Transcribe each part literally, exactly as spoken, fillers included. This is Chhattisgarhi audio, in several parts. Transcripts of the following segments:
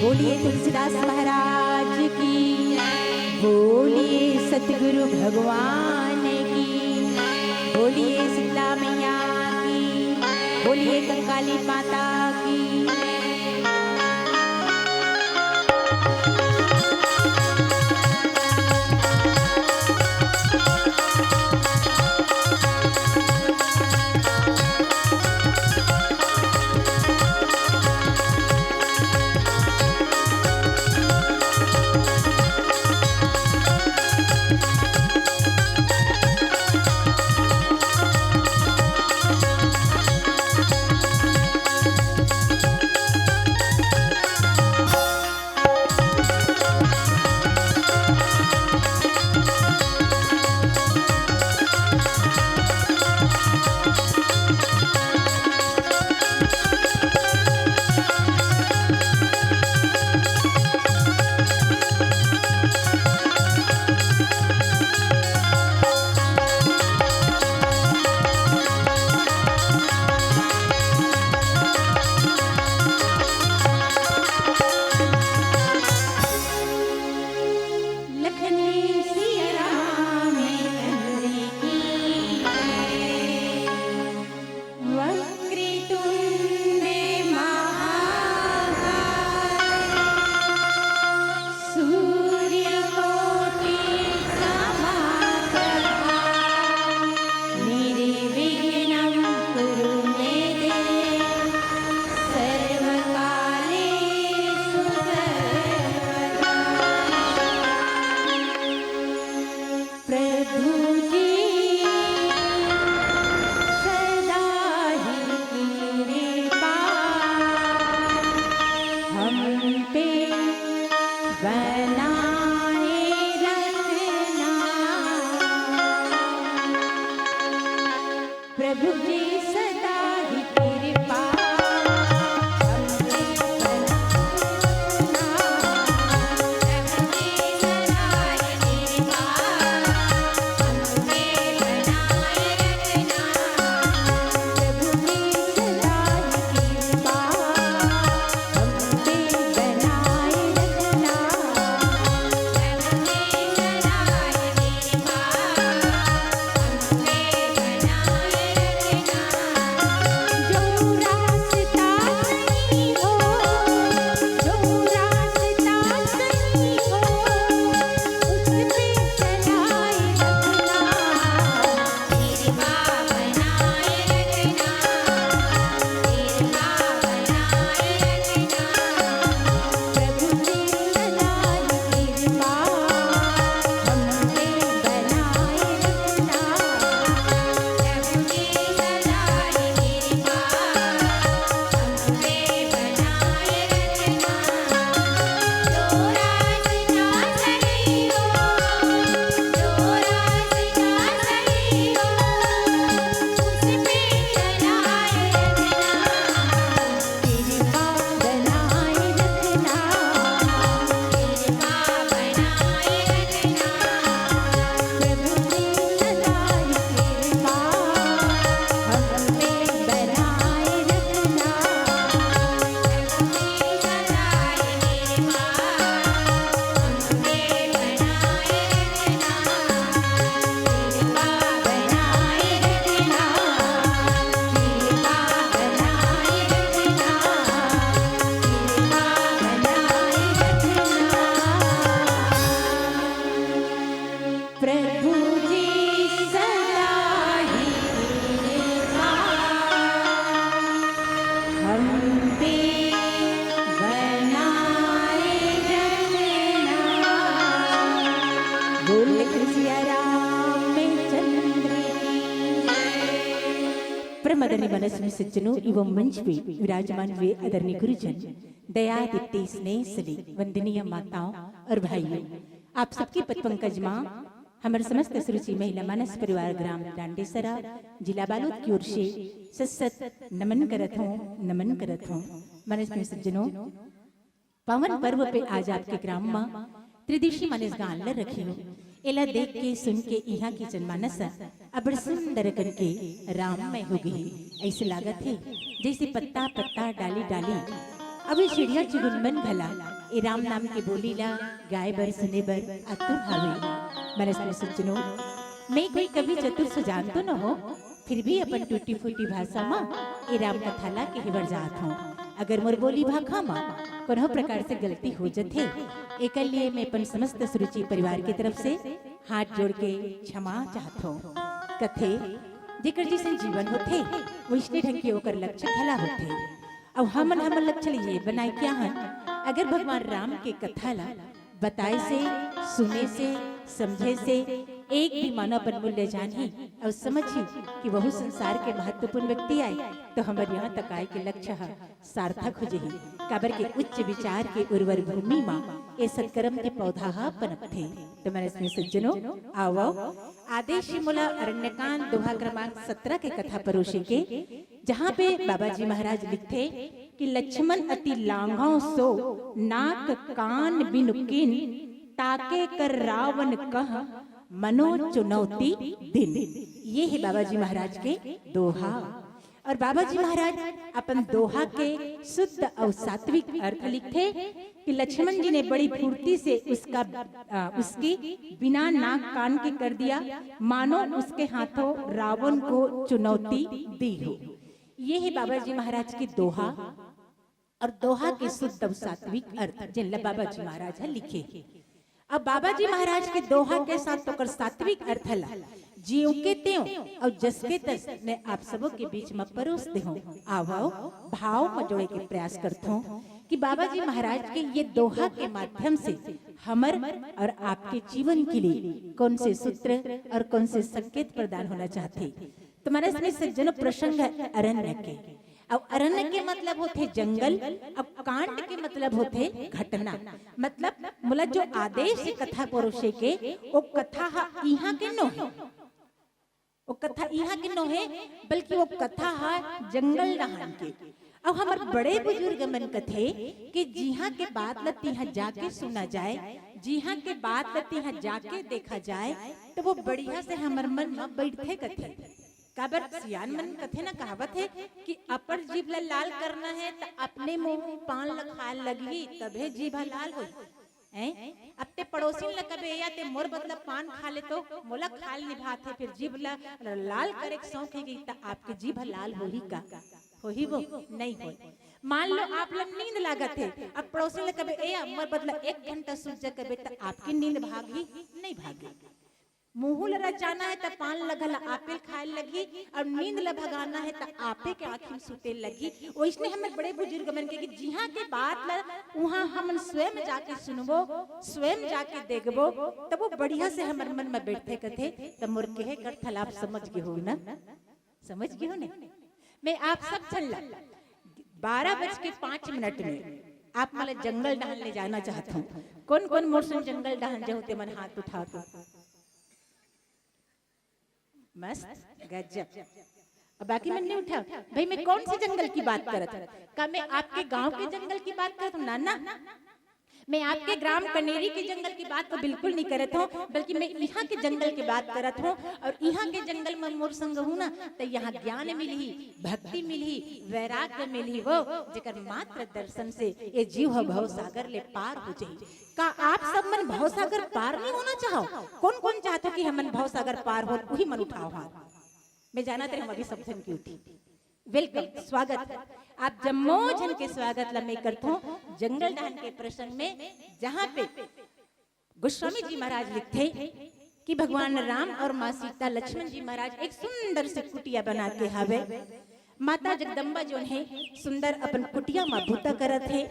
बोलिए तुलसीदास महाराज की, बोलिए सतगुरु भगवान की, बोलिए शीतला मैया की, बोलिए कंकाली माता की। लखन सिया राम चंद्र की जय। वक्रतुंड महाकाय सूर्यकोटि समाप्रभा निर्विघ्नं कुरु मे देव सर्वकालेषु सर्वदा। प्रभु जी सदा ही कृपा हम पे बनाए रखना। प्रभु जी सदा ही कृपा हम पे बनाए रखना। प्रभु जी सदा ही कृपा हम पे बनाए रखना। बोल लखन सिया राम चंद्र की जय। परम आदरणीय मनस्वी सज्जनों एवं मंच पे विराजमान हुए आदरणीय गुरुजन, दया दीप्ति स्नेह से वंदनीय माताओं और भाइयों, आप सबके पद पंकज माँ हमर समस्त सुरुचि महिला मानस परिवार ग्राम डांडेसरा, जिला बालोद की ओर से सत सत नमन करत हों, नमन करत हों। मानस में सज्जनों, पावन पर्व पे आज आपके ग्राम मा त्रिदिशी मानस गान ल रखे हों। एला देख के, सुन के इहाँ के जनमानस अबड़ सुंदर करके राममय हो गे हे। अइसे लागत हे जइसे पत्ता पत्ता, डाली डाली, अउ ये चिड़िया चुगुन मन घला ए राम नाम के बोली ला गाय बर सुने बर आतुर हावे। मनस में सज्जनो, मैं कोई कवि चतुर सुजान तो न हो, फिर भी अपन टूटी फूटी भाषा मा ए राम कथा ला कहे बर जात हूँ। अगर मोर बोली भाखा मा कोनो प्रकार से गलती हो जथे, एकर लिए मैं अपन समस्त सुरुचि परिवार के तरफ से हाथ जोड़ के क्षमा चाहत हूँ। कथे, जेकर जैसन जीवन होथे, वैसने ढंग के ओकर लक्ष्य घला होथे। अब हमन हमर लक्ष्य ल ये बनाए क्या हन, अगर भगवान राम के कथा ला बताए से, सुने से, समझे से एक भी मानव अपन मूल्य जानही और समझही कि वहू संसार के महत्वपूर्ण व्यक्ति आए, तो हमर यहाँ तक आए के लक्ष्य ह सार्थक हो जही। काबर के उच्च विचार के उर्वर भूमि मा ए सत्कर्म के पौधा ह पनपथे। तो मनस में सज्जनो, आवो, आदेश ही मोला अरण्यकांड दोहा क्रमांक सत्रह के कथा परोसे के, जहाँ पे बाबा जी महाराज लिखथे कि लक्ष्मण अति लांघव सो नाक कान बिनु किन, ताके कर रावण कह मनो चुनौती दिन। ये है बाबा जी महाराज के दोहा। और बाबा जी महाराज अपन दोहा के शुद्ध और सात्विक अर्थ लिखथे कि लक्ष्मण जी ने बड़ी फुर्ती से उसका, अ, उसकी बिना नाक कान के कर दिया, मानो उसके हाथों रावण को चुनौती दी हो। ये है बाबा जी महाराज की दोहा और दोहा के शुद्ध और सात्विक अर्थ, जिन ला बाबा जी महाराज ह लिखे हे। अब बाबा जी महाराज के दोहा के साथ ओकर सात्विक अर्थ ला जीव के त्यों और जस के तस मैं आप सबों के बीच में परोस दे हूँ। आवो, भाव में जोड़े के प्रयास करत हूँ कि बाबा जी महाराज के ये दोहा के माध्यम से हमर और आपके जीवन के लिए कौन से सूत्र और कौन से संकेत प्रदान होना चाहते। तुम्हारे इसमें सज्जनों, प्रसंग है अरण्य के। अब अरण्य के मतलब होथे जंगल, अब कांड के मतलब होथे घटना। मतलब मोला जो आदेश हे कथा परोसे के, वो कथा ह इहाँ के नोहे, वो कथा इहाँ के नोहे, बल्कि वो कथा ह जंगल डहान के। अब हमर बड़े बुजुर्ग मन कथे कि जिहाँ के बात ल तिहाँ जाके सुना जाए, जिहाँ के बात ल तिहाँ जाके देखा जाए, तो वो बढ़िया से हमर मन म बैठथे कथे। काबर सियान मन कथे ना, कहावत हे कि अपन जीभ ल लाल करना हे त अपने मुंह पान ल खाए लगही, तभे जीभ ह लाल होही। हैं? अब ते पड़ोसिन ल कबे, या ते मोर बदला पान खा ले तो मोला खाल निभात हे, फिर जीभ ल लाल करे के शौक हे कि त आपके जीभ ह लाल होही का? होही वो? नहीं होय। मान लो आप ल नींद लागत हे, अब पड़ोसिन ल कबे, ए या मोर बदला एक घंटा सुत जा कबे त आपकी नींद भागही? नहीं भागही। मुहूं ल रचाना हे त पान ल घला आपे खाए लगही, और नींद ल भगाना हे त आपे के आँखी में सुते लगही। ओइसने हमर बड़े बुजुर्ग मन के कि जिहाँ के बात ल उहाँ हमन स्वयं जाके सुनबो, स्वयं जाके देखबो, तब वो बढ़िया से हमर मन में बैठथे कथे। त मोर कहे कर थल आप समझ गे हो ना? समझ गे हो ने? मैं आप सब झन ला बारह बज के पाँच मिनट में आप मन ल जंगल डहान ले जाना चाहत हूँ। कौन कौन मोर संग जंगल डहान जाहू ते मन हाथ उठाओ तो। मस्त, गजब। अब बाकी मन नहीं उठाओ। भाई, मैं कौन से जंगल की बात करत हूँ? का मैं आपके गांव के जंगल की बात करत हूँ? ना, ना। मैं आपके ग्राम कनेरी के जंगल की बात तो बिल्कुल नहीं करत हूँ, बल्कि मैं इहाँ के जंगल की बात करत हूँ। और इहाँ के जंगल में मोर संग हूँ ना, त यहाँ ज्ञान मिलही, भक्ति मिलही, वैराग्य मिलही, वो जेकर मात्र दर्शन से ये जीव ह भव सागर ले पार हो जाही। का आप सब मन भव सागर पार नहीं होना चाहो? कौन कौन चाहत हो कि हमन भव सागर पार हो? उही मन उठाओ हाथ। मैं जानत रहे हूँ अभी सब झन की उठी। वेलकम, स्वागत। आप जम्मो झन के स्वागत ला मैं करत हूँ जंगल डहान के प्रसंग में, जहाँ पे गोस्वामी जी महाराज लिखथे कि भगवान राम और माँ सीता, लक्ष्मण जी महाराज एक सुंदर से कुटिया बना के हावे। माता जगदम्बा जोन हे सुंदर अपन कुटिया मा बूता करत हे,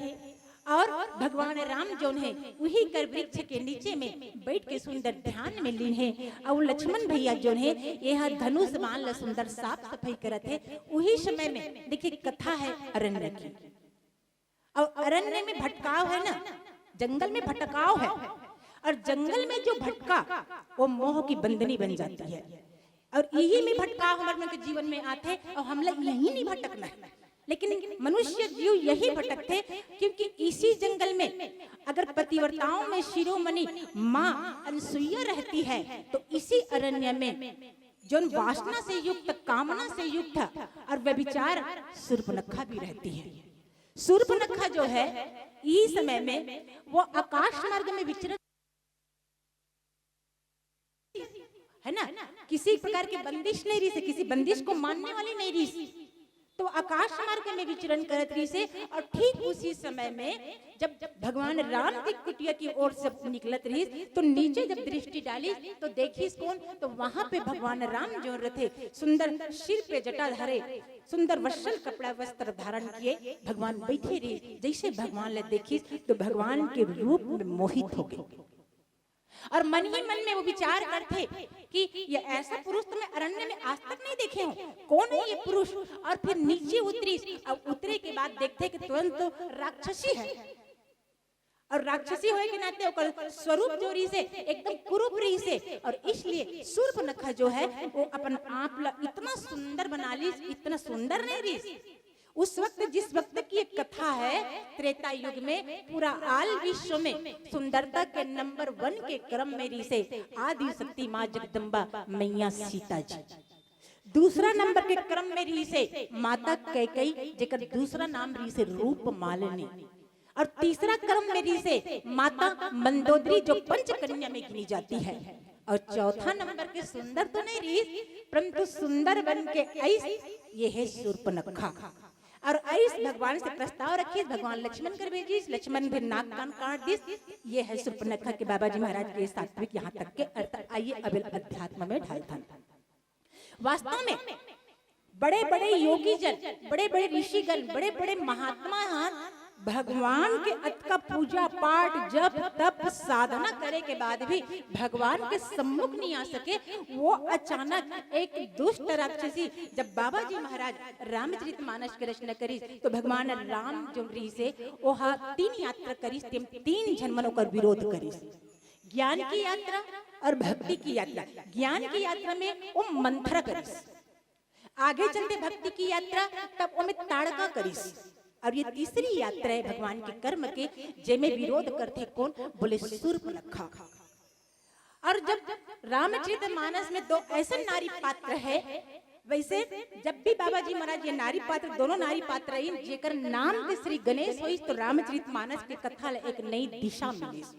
और भगवान राम जोन हे उही कर वृक्ष के नीचे में बैठ के सुंदर ध्यान में लीन हे। और लक्ष्मण भैया जोन हे, ये हा धनुष बाण ला सुंदर साफ सफाई करत हे। उही समय में देखिए, कथा है अरण्य की, और अरण्य में भटकाव है ना, जंगल में भटकाव है, और जंगल में जो भटका, वो मोह की बंदनी बन जाती है। और यही में भटकाव हमर मन के जीवन में आथे, और हमला यही नहीं भटकना है। लेकिन मनुष्य जीव यही भटकथे, क्योंकि इसी जंगल में अगर पतिव्रताओं में शिरोमणि माँ अनसुईया रहती है, तो इसी अरण्य में जोन वासना से युक्त, कामना से युक्त और व्यभिचार शूर्पणखा भी रहती है। शूर्पणखा जो है, ई समय में वो आकाश मार्ग में विचरण, है ना, किसी प्रकार की बंदिश नहीं रहिस हे, किसी बंदिश को मानने वाली नहीं रहिस हे। तो आकाश मार्ग में विचरण करत रहिस हे और ठीक उसी समय में जब भगवान राम की कुटिया की ओर से निकलत रहिस, तो नीचे जब दृष्टि डालिस, तो देखिस कोन, तो वहां पे भगवान राम जो रथे, सुंदर सिर पे जटा धरे, सुंदर वत्सल कपड़ा वस्त्र धारण किए भगवान बैठे रहिस। जैसे भगवान ला देखिस, तो भगवान के रूप में मोहित हो गई। और मन ही मन में वो विचार करथे कि ये ऐसा पुरुष तो मैं अरण्य में आज तक नहीं देखे हूँ, कौन है ये पुरुष? और फिर नीचे उतरिस, और उतरे के बाद देखथे कि तुरंत तो राक्षसी है। और राक्षसी होए के नाते ओकर स्वरूप जो रहिस हे, एकदम कुरूप रहिस हे। और इसलिए शूर्पनखा जो है, वो अपन आप ला इतना सुंदर बना लिस, इतना सुंदर नहीं रहिस। उस वक्त, जिस वक्त की एक कथा है, त्रेता युग में पूरा आल विश्व में सुंदरता के नंबर वन के क्रम में रहिस हे आदि शक्ति माँ जगदम्बा मैया सीता जी। दूसरा नंबर के क्रम में रहिस हे माता कैकई, जेकर दूसरा नाम रहिस हे रूप मालिनी। और तीसरा क्रम में रहिस हे माता मंदोदरी, जो पंच कन्या में गिनी जाती है। और चौथा नंबर के सुंदर तो नहीं रहिस, परंतु सुंदर बन के आइस, ये है शूर्पनखा। और आइस भगवान से प्रस्ताव रखिस, भगवान लक्ष्मण कर भेजिस, लक्ष्मण भी नाक कान काट दिस। ये है शूर्पनखा के बाबा जी महाराज के सात्विक यहाँ तक के अर्थ। आइए अब अध्यात्म में ढालथन। वास्तव में बड़े बड़े योगी जन, बड़े बड़े ऋषिगण, बड़े बड़े महात्मा ह भगवान के अतका पूजा पाठ, जप तप, साधना करे के बाद भी भगवान के सम्मुख नहीं आ सके। वो अचानक एक दुष्ट राक्षसी, जब बाबा जी महाराज रामचरित मानस के रचना करिस, तो भगवान राम जो रहिस हे, ओहा तीन यात्रा करिस, तेम तीन झन मन ओकर विरोध करिस। ज्ञान की यात्रा और भक्ति की यात्रा। ज्ञान की यात्रा में वो मंथरा करिस, आगे चलते भक्ति की यात्रा, तब ओमे ताड़का करिस। और ये तीसरी यात्रा है भगवान के कर्म के, जेमे विरोध करथे कौन? बोले शूर्पनखा। और जब रामचरित मानस में दो ऐसे नारी पात्र है, वैसे जब भी बाबा जी महाराज ये नारी पात्र, दोनों नारी पात्र रहिन, जेकर नाम के श्री गणेश होइस, तो रामचरित मानस के कथा ला एक नई दिशा मिलिस।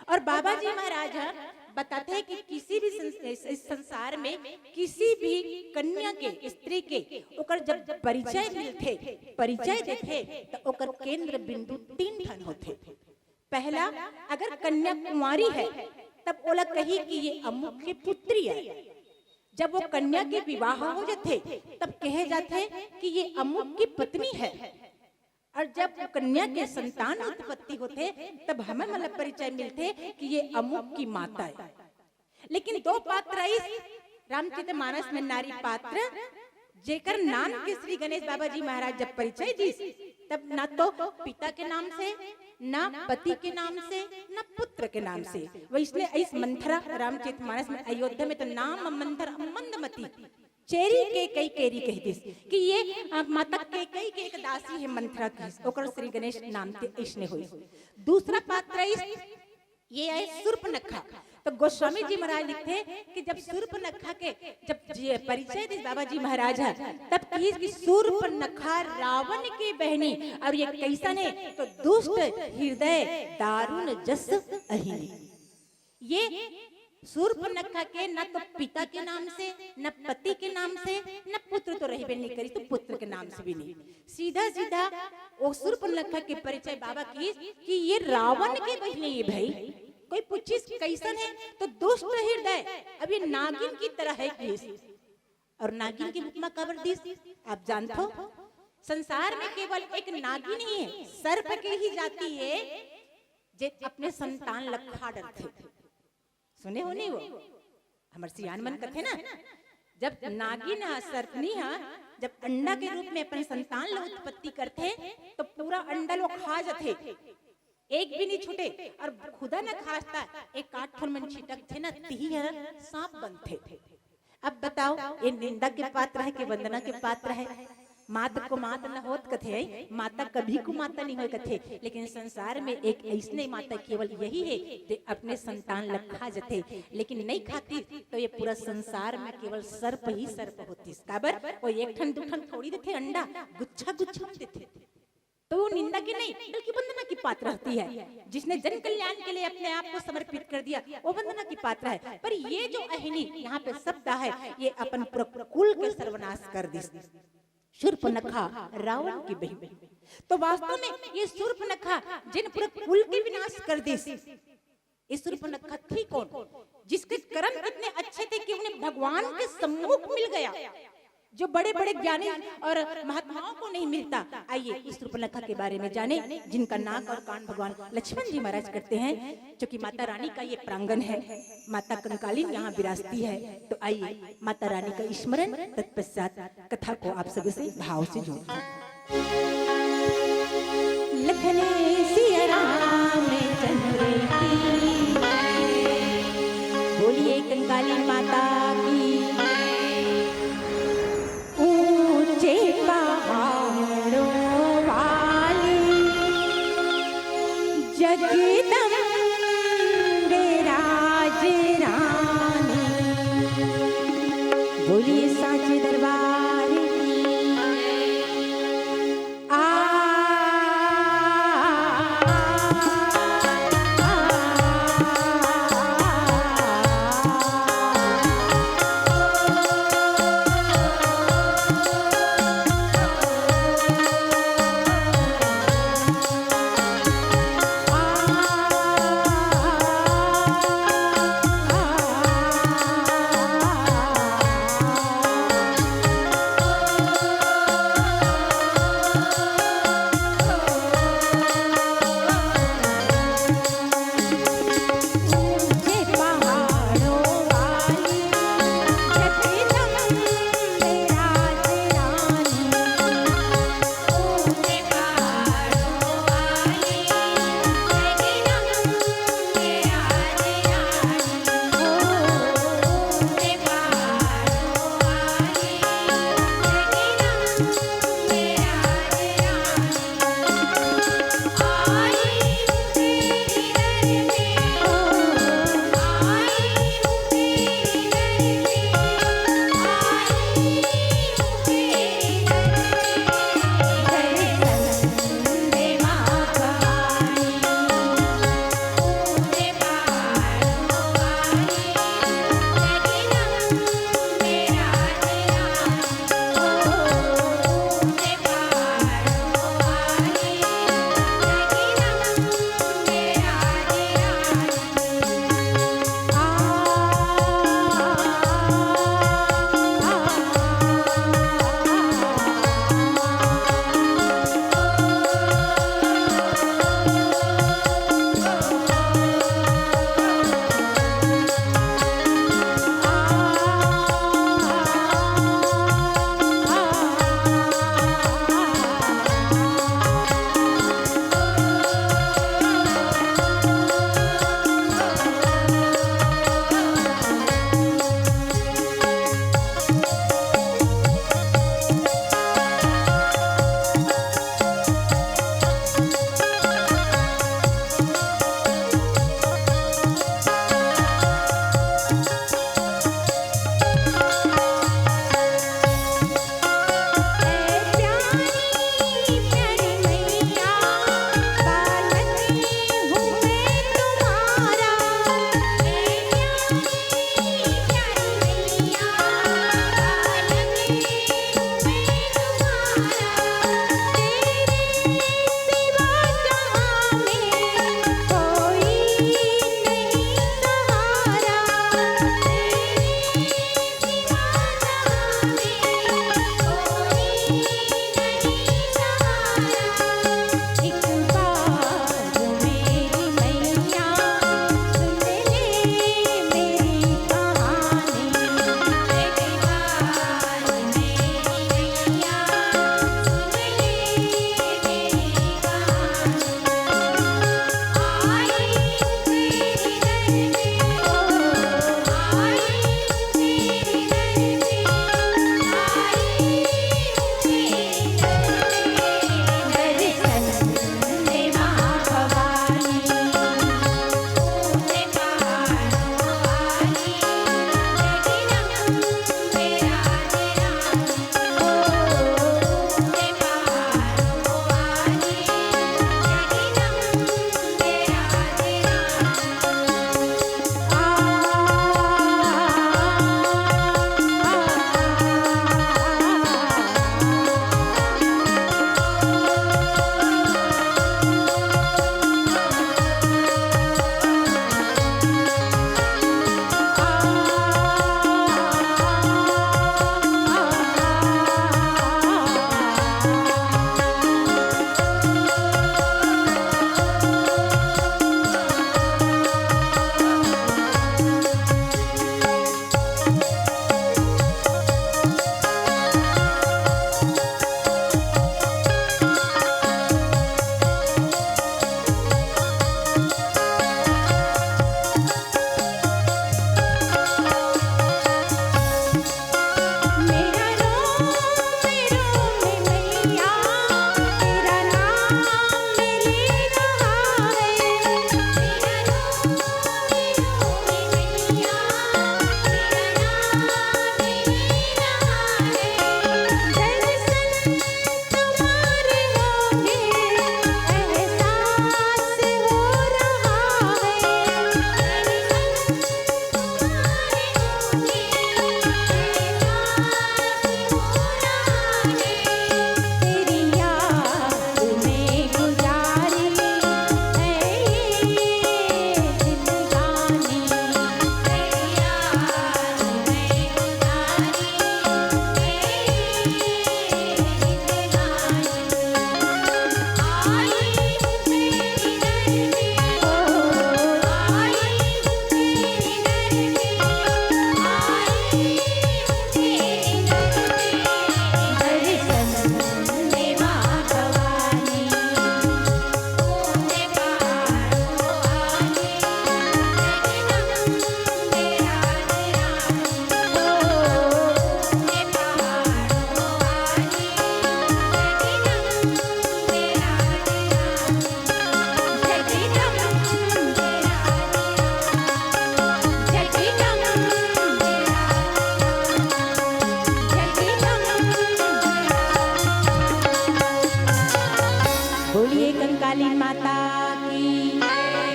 और बाबा जी महाराज ह बताथे कि किसी भी संस-, इस, इस संसार में किसी भी कन्या के, स्त्री के, ओकर जब परिचय मिलथे, परिचय देथे, तो ओकर केंद्र बिंदु तीन ठन होथे। पहला, अगर कन्या कुंवारी है, तब ओला कही कि ये अमुक के पुत्री है। जब वो कन्या के विवाह हो जाथे, तब कहे जाथे कि ये अमुक की पत्नी है। और जब कन्या के संतान उत्पत्ति होथे, तब हमन मन ला परिचय मिलथे कि ये अमुक की माता है। लेकिन दो पात्र आइस रामचरित मानस में, नारी पात्र, जेकर नाम के श्री गणेश बाबा जी महाराज जब परिचय दिस, तब ना तो पिता के नाम से, ना पति के नाम से, ना पुत्र के नाम से। वैसने आइस मंथरा रामचरित मानस में, अयोध्या में तो नाम मंथरा मंदमती, चेरी कैकई केरी कहि दिस कि ये, अ, माता कैकई के एक दासी है मंथरा की, ओकर श्री गणेश नाम ते अइसने होइस। दूसरा पात्र आइस, ये आय शूर्पनखा। तो गोस्वामी जी महाराज लिखथे कि जब शूर्पनखा के जब जे परिचय दिस बाबा जी महाराज ह, तब कहिस कि शूर्पनखा रावण के बहिनी, और ये कैसन है? तो दुष्ट हृदय दारुण जस अहिनी। ये शूर्पनखा के न तो पिता के नाम से, न पति के नाम से, न पुत्र तो रहिबे नहीं करिस, तो पुत्र के नाम से भी नहीं। सीधा सीधा वो शूर्पनखा के परिचय बाबा किस कि ये रावण के बहिनी है भाई। कोई पूछिस कैसन है, तो दुष्ट हृदय, अब ये नागिन की तरह है किस। और नागिन की उपमा काबर दिस, आप जानथो? संसार में केवल एक नागिन ही है, सर्प के ही जाति है, जे अपने संतान ला खा डरथे। सुने हो नहीं वो? हमर सियान मन कथे ना, जब नागिन ह, सर्पनी ह, जब अंडा के रूप में अपन संतान ला उत्पत्ति करथे, तो पूरा अंडा लो खा जथे, एक भी नहीं छूटे। और खुदा न खास्ता एक आध ठन मन छिटकथे ना, तिही ह सांप बनथे। अब बताओ, ये निंदा के पात्र है कि वंदना के पात्र है? मात कुमात न होत कथे, माता कभी कुमाता नहीं होय कथे, लेकिन संसार में एक ऐसने माता केवल यही है, जे अपने संतान ला खा जथे, लेकिन नहीं खाती तो ये पूरा संसार में केवल सर्प ही सर्प होतिस। काबर? वो एक ठन दू ठन थोड़ी देथे अंडा, गुच्छा गुच्छा में देथे। तो वो निंदा की नहीं, बल्कि वंदना की पात्र होती है। जिसने जन कल्याण के लिए अपने आप को समर्पित कर दिया, वो वंदना की पात्र है। पर ये जो अहिनी यहाँ पे शब्द है, ये अपन पूरा कुल के सर्वनाश कर दिस। शूर्पणखा रावण की बहन। तो वास्तव में ये शूर्पणखा जिन पूरा कुल के विनाश कर दिस, ये शूर्पणखा थी कौन? जिसके कर्म इतने अच्छे थे कि उन्हें भगवान के सम्मुख मिल गया, जो बड़े बड़े ज्ञानी और महात्माओं को नहीं मिलता। आइए, इस शूर्पणखा के बारे में जाने, जिनका नाक और कान भगवान लक्ष्मण जी महाराज करते हैं, जो कि माता रानी का ये प्रांगण है। माता कंकालिन यहाँ विराजती है। तो आइए, माता रानी का स्मरण, तत्पश्चात कथा को आप सभी से भाव से जोड़ते हैं। लखन सिया रामचंद्र की, बोलिए कंकाली माता की। ऊंचे पहाड़ों वाली जगदम्बे राज रानी, बोलिए सांचे दरबार की।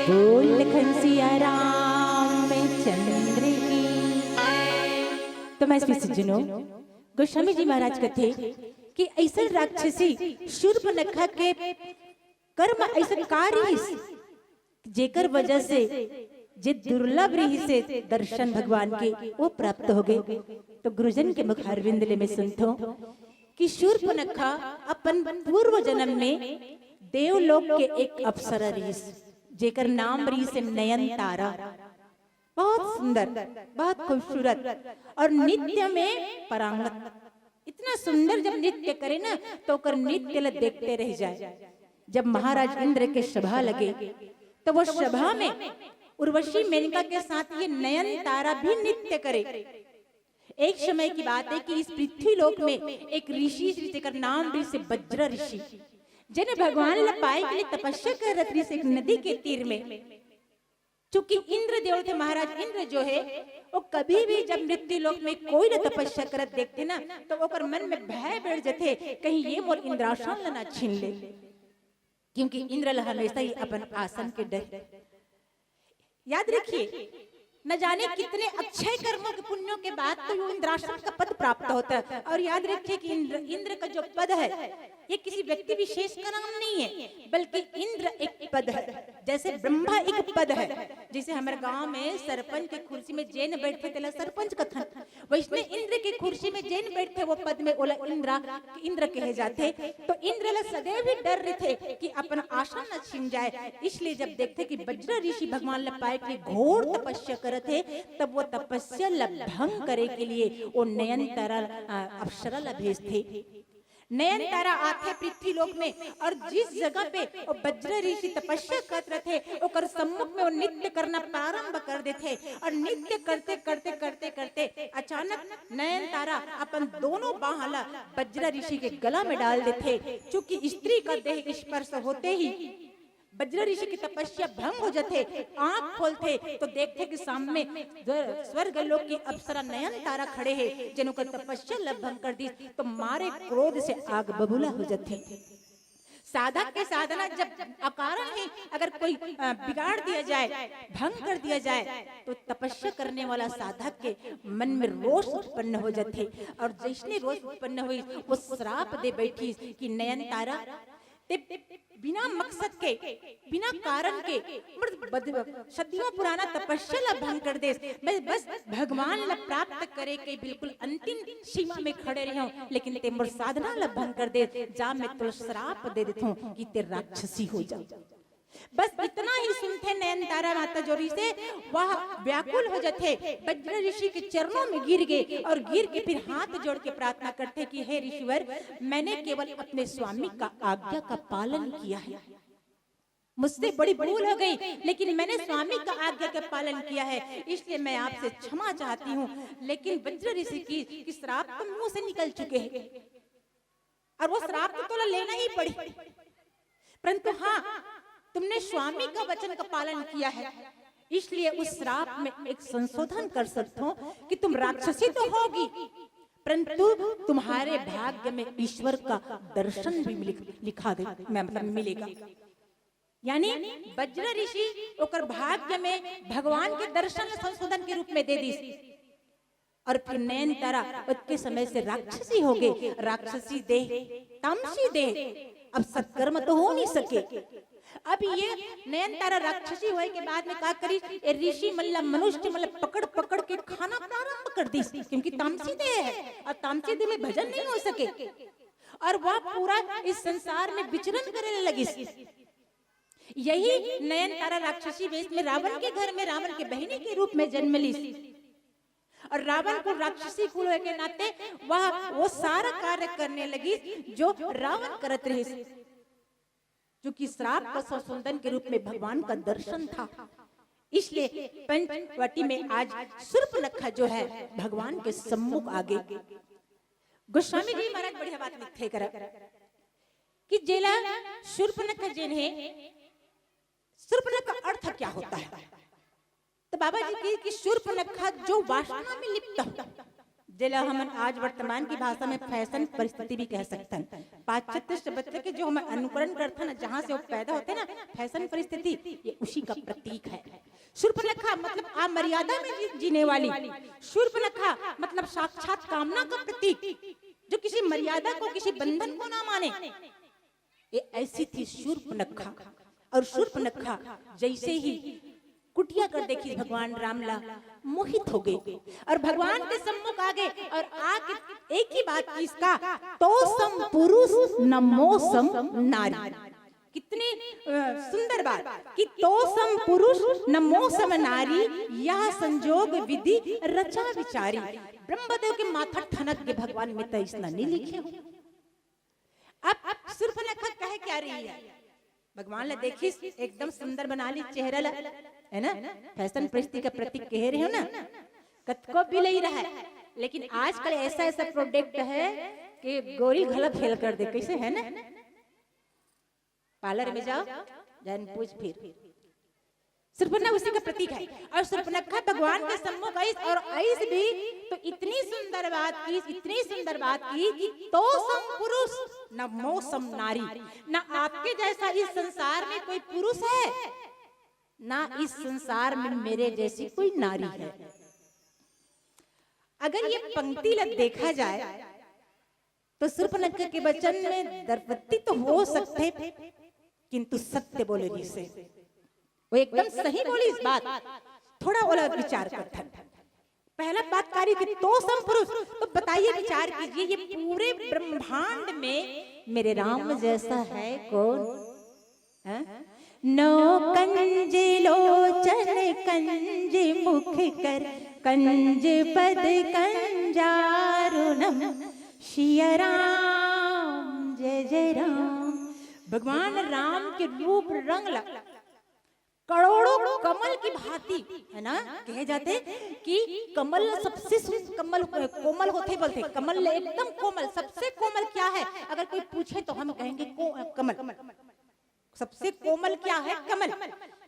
बोल लखन सिया रामचंद्र की। तो मैं इसमें सज्जनों, गोस्वामी जी महाराज कथे कि ऐसा राक्षसी शूर्पनखा के कर्म ऐसा का रहिस, जेकर वजह से जे दुर्लभ रहिस हे दर्शन भगवान के, वो प्राप्त हो गए। तो गुरुजन के मुखारविंद ले मैं सुनथों कि शूर्पनखा अपन पूर्व जन्म में देवलोक के एक अप्सरा रहिस, जेकर नाम रहिस हे नयन तारा। बहुत सुंदर, बहुत खूबसूरत और नृत्य में पारंगत। इतना सुंदर जब नृत्य करे ना, तो ओकर नृत्य ला देखते रह जाए। जब महाराज इंद्र के सभा लगे, तो वो सभा में उर्वशी मेनका के साथ ये नयन तारा भी नृत्य करे। एक समय की बात है कि इस पृथ्वी लोक में एक ऋषि, जेकर नाम रहिस हे वज्र ऋषि, जेने भगवान ला पाए के लिए तपस्या करत रहिस एक नदी के तीर में। चूंकि इंद्र देव थे, महाराज इंद्र जो है, वो कभी भी जब मृत्यु लोक में कोई ला तपस्या करत देखथे ना, तो ओकर मन में भय बैठ जथे, कहीं ये मोर इंद्रासन ला ना छीन ले, क्योंकि इंद्र ला हमेशा ही अपन आसन के डर। याद रखिए, न जाने कितने अच्छे कर्मों के, पुण्यों के बाद तो वो इंद्रासन का पद प्राप्त होता है। और याद रखिए कि इंद्र, इंद्र का जो पद है, ये किसी व्यक्ति विशेष का नाम नहीं है, बल्कि इंद्र एक पद है। जैसे ब्रह्मा एक पद है, जैसे हमारे गांव में सरपंच के कुर्सी में जेन बैठे तेला सरपंच कथन, वैसने इंद्र के कुर्सी में जेन बैठे वो पद में ओला इंद्रा, इंद्र कहे जाथे। तो इंद्र ला सदैव ही डर रहिथे कि अपन आसन न छिन जाए, इसलिए जब देखथे कि वज्र ऋषि भगवान ला पाए के घोर तपस्या करत हे, तब वो तपस्या ला भंग करे के लिए वो नयन तारा, अ, अप्सरा ला भेजथे। नयन तारा आथे पृथ्वी लोक में और जिस जगह पे वो वज्र ऋषि तपस्या करत रथे, ओकर सम्मुख में वो नृत्य करना प्रारंभ कर देथे और नृत्य करते, करते, करते, करते अचानक नयन तारा अपन दोनों बाह ला वज्र ऋषि के गला में डाल देथे। चूंकि स्त्री का देह स्पर्श होते ही वज्र ऋषि की तपस्या भंग हो जाथे, आंख खोलथे तो देखथे कि सामने स्वर-, स्वर्ग लोक की अप्सरा नयन तारा खड़े हे, जेन ओकर तपस्या ला भंग कर दिस, तो मारे क्रोध से आग बबूला हो जाथे। साधक के साधना जब अकारण ही अगर कोई, अ, बिगाड़ दिया जाए, भंग कर दिया जाए, तो तपस्या करने वाला साधक के मन में रोष उत्पन्न हो जाथे और जैसने रोष उत्पन्न होइस, वो श्राप दे बैठिस कि नयन तारा, ते बिना मकसद के, बिना कारण के, मतलब बद-, सदियों पुराना तपस्या ला भंग कर देस। बस, बस भगवान ला प्राप्त करे के बिल्कुल अंतिम सीमा में खड़े रहे हो, लेकिन ते मोर साधना ला भंग कर देस। जा, मैं तोला श्राप दे देथों कि ते राक्षसी हो जा। बस इतना ही सुनथे नयन तारा माता जोरी से, वह व्याकुल हो जाथे, वज्र ऋषि के चरणों में गिर गए और गिर के फिर हाथ जोड़ के प्रार्थना करथे कि हे ऋषिवर, मैंने केवल अपने स्वामी का आज्ञा का पालन किया है, मुझसे बड़ी भूल हो गई, लेकिन मैंने स्वामी का आज्ञा का पालन किया है, इसलिए मैं आपसे क्षमा चाहती हूँ। लेकिन वज्र ऋषि की, की श्राप तो मुंह से निकल चुके हैं और वो श्राप तो तोला लेना ही पड़ी, परंतु हाँ, तुमने स्वामी का वचन का पालन किया है, इसलिए उस श्राप में एक संशोधन कर सकता हूँ कि तुम राक्षसी तो होगी, परंतु तुम्हारे भाग्य में ईश्वर का दर्शन भी लिख-, लिखा दे, मैं मतलब मिलेगा। यानी वज्र ऋषि ओकर भाग्य में भगवान के दर्शन संशोधन के रूप में दे दिस। और फिर नयन तारा उतके समय से राक्षसी हो गए, राक्षसी देह, तामसी देह, अब सत्कर्म तो हो नहीं सके। अब ये नयन तारा राक्षसी होए के बाद में का करी, ये ऋषि मन ला, मनुष्य मन ला पकड़ पकड़ के खाना प्रारंभ कर दिस, क्योंकि तामसी देह है और तामसी देह में भजन नहीं हो सके। और वह पूरा इस संसार में विचरण करे लगिस। यही नयन तारा राक्षसी वेश में रावण के घर में रावण के बहिनी के रूप में जन्म लिस। और रावण को राक्षसी कुल होए के नाते वह वो सारा कार्य करने लगी जो रावण करत रहिस, जो कि श्राप का संशोधन के रूप में भगवान का दर्शन था। इसलिए पंचवटी में आज शूर्पनखा जो है भगवान के सम्मुख आ गई। गोस्वामी जी महाराज बढ़िया बात लिखथे करा कि जेला शूर्पनखा जेन हे, शूर्पनखा का अर्थ क्या होता है? तो बाबा जी की कि शूर्पनखा जो वासना में लिप्त हो, जेला हमन आज वर्तमान की भाषा में फैशन परिस्थिति भी कह सकथन। पाश्चात्य सभ्यता के जो हमन अनुकरण करथन, जहां से वो पैदा होथे ना, फैशन परिस्थिति, ये उसी का प्रतीक है। शूर्पणखा मतलब अमर्यादा में जी-, जीने वाली। शूर्पणखा मतलब साक्षात कामना का प्रतीक, जो किसी मर्यादा को, किसी बंधन को ना माने। ये ऐसी थी शूर्पणखा। और शूर्पणखा जैसे ही कुटिया कर देखिस भगवान राम ला, मोहित हो गे और भगवान के सम्मुख आ गे और आके एक ही बात किहिस का, "तो सम पुरुष न मो सम नारी।" कितनी, अ, सुंदर बात कि "तो सम पुरुष न मो सम नारी, यह संजोग विधि रचा विचारी।" ब्रह्मदेव के माथा ठनक गे, भगवान, मैं त अइसना नइ लिखे हों। अब, अब शूर्पणखा कहे क्या रही है? भगवान ला देखिस, एकदम सुंदर बना लिस चेहरा ला, है ना? फैशन परिस्थिति का प्रतीक कहे रहे हो ना? कतको भी लई रहा है, लेकिन आजकल ऐसा ऐसा प्रोडक्ट है कि गोरी घला फेल कर दे, कैसे है ना? पार्लर में जाओ, जान पूछ फिर। शूर्पणखा उसी का प्रतीक है। और शूर्पणखा भगवान के सम्मुख आइस और आइस भी तो इतनी सुंदर बात किहिस, इतनी सुंदर बात किहिस कि "तो सम पुरुष न मो सम नारी।" ना आपके जैसा इस संसार में कोई पुरुष है, ना इस संसार में मेरे जैसी कोई नारी है। अगर ये पंक्ति ला देखा जाए तो शूर्पणखा के वचन में द्रपत्ति तो हो सकथे, किंतु सत्य बोले रहिसे। वो एकदम सही बोलिस बात। थोड़ा ओला विचार करथन। पहला बात करी कि "तो सम पुरुष", तो बताइए, विचार कीजिए, ये पूरे ब्रह्मांड में मेरे राम जैसा है कौन? हैं? "नौ कंज लोचन कंज मुख कर, कंज पद कंजारुणम, सिया राम जय जय राम।" भगवान राम के रूप रंग ला करोड़ों कमल की भांति, है ना, कहे जाथे कि कमल सबसे सुन-, कमल, कोमल होथे बोलथे, कमल एकदम कोमल, सबसे कोमल क्या है? अगर कोई पूछे तो हम कहेंगे को-, कमल। सबसे कोमल क्या है? कमल।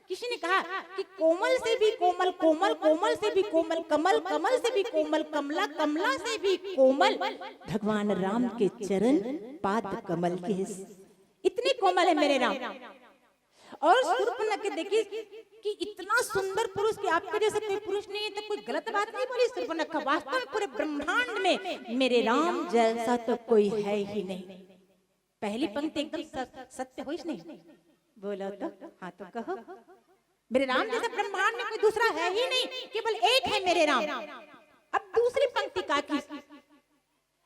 किसी ने कहा कि "कोमल से भी कोमल कोमल, कोमल से भी कोमल कमल, कमल से भी कोमल कमला, कमला से भी कोमल भगवान राम के चरण पाद कमल के।" इतने कोमल है मेरे राम। और शूर्पणखा के देखिस कि इतना सुंदर पुरुष कि आपके जैसा कोई पुरुष नहीं है, तो कोई गलत बात नहीं बोली शूर्पणखा। वास्तव में पूरे ब्रह्मांड में मेरे राम जैसा तो कोई है ही नहीं। पहली पंक्ति एकदम स-, सत्य होइस नहीं? बोलो तो, हाँ तो कहो। मेरे राम जैसा ब्रह्मांड में कोई दूसरा है ही नहीं, केवल एक है मेरे राम। अब दूसरी पंक्ति का किहिस?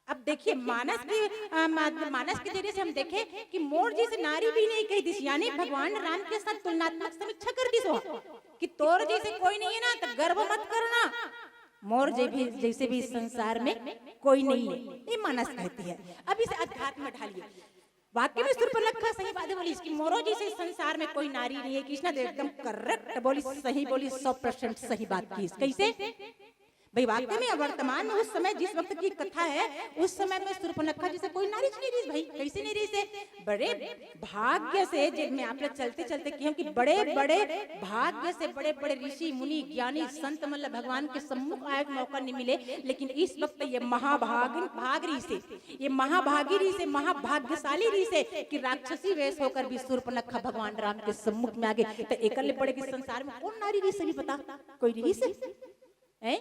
अब देखिए, मानस की, अ, मा-, मानस के जरिए से हम देखें कि "मोर जैसे नारी भी नहीं" कहि दिस, यानी भगवान राम के साथ तुलनात्मक समीक्षा कर दिस वो कि "तोर जैसे कोई नहीं है ना, तो गर्व मत करना, मोर जे भी, जैसे भी इस संसार में कोई नहीं है।" ये मानस कहती है। अब इसे अध्यात्म में ढालिए। वाक्य में शूर्पणखा सही बात बोलिस कि "मोरो जैसे इस संसार में कोई नारी नहीं है।" कृष्णा देव एकदम करेक्ट बोलिस, सही बोलिस, सौ परसेंट सही बात किहिस। कैसे? भाई, वाकई में वर्तमान में उस समय, जिस वक्त की कथा है, उस समय में शूर्पणखा जैसे कोई नारी नहीं रहिस भाई, कैसे नहीं रहिसे? बड़े भाग्य से, जे मैं आप लोग चलते चलते कही हूँ कि बड़े बड़े भाग्य से बड़े बड़े ऋषि मुनि ज्ञानी संत मन ला भगवान के सम्मुख आए के मौका नहीं मिले, लेकिन इस वक्त ये महाभाग, भाग रहिसे, ये महाभागी रहिसे, महाभाग्यशाली रहिसे कि राक्षसी वेश होकर भी शूर्पणखा भगवान राम के सम्मुख में आ गे। तो एकर ले बड़े कि संसार में कौन नारी रहिसे भी बता, कोई रहिसे? हैं?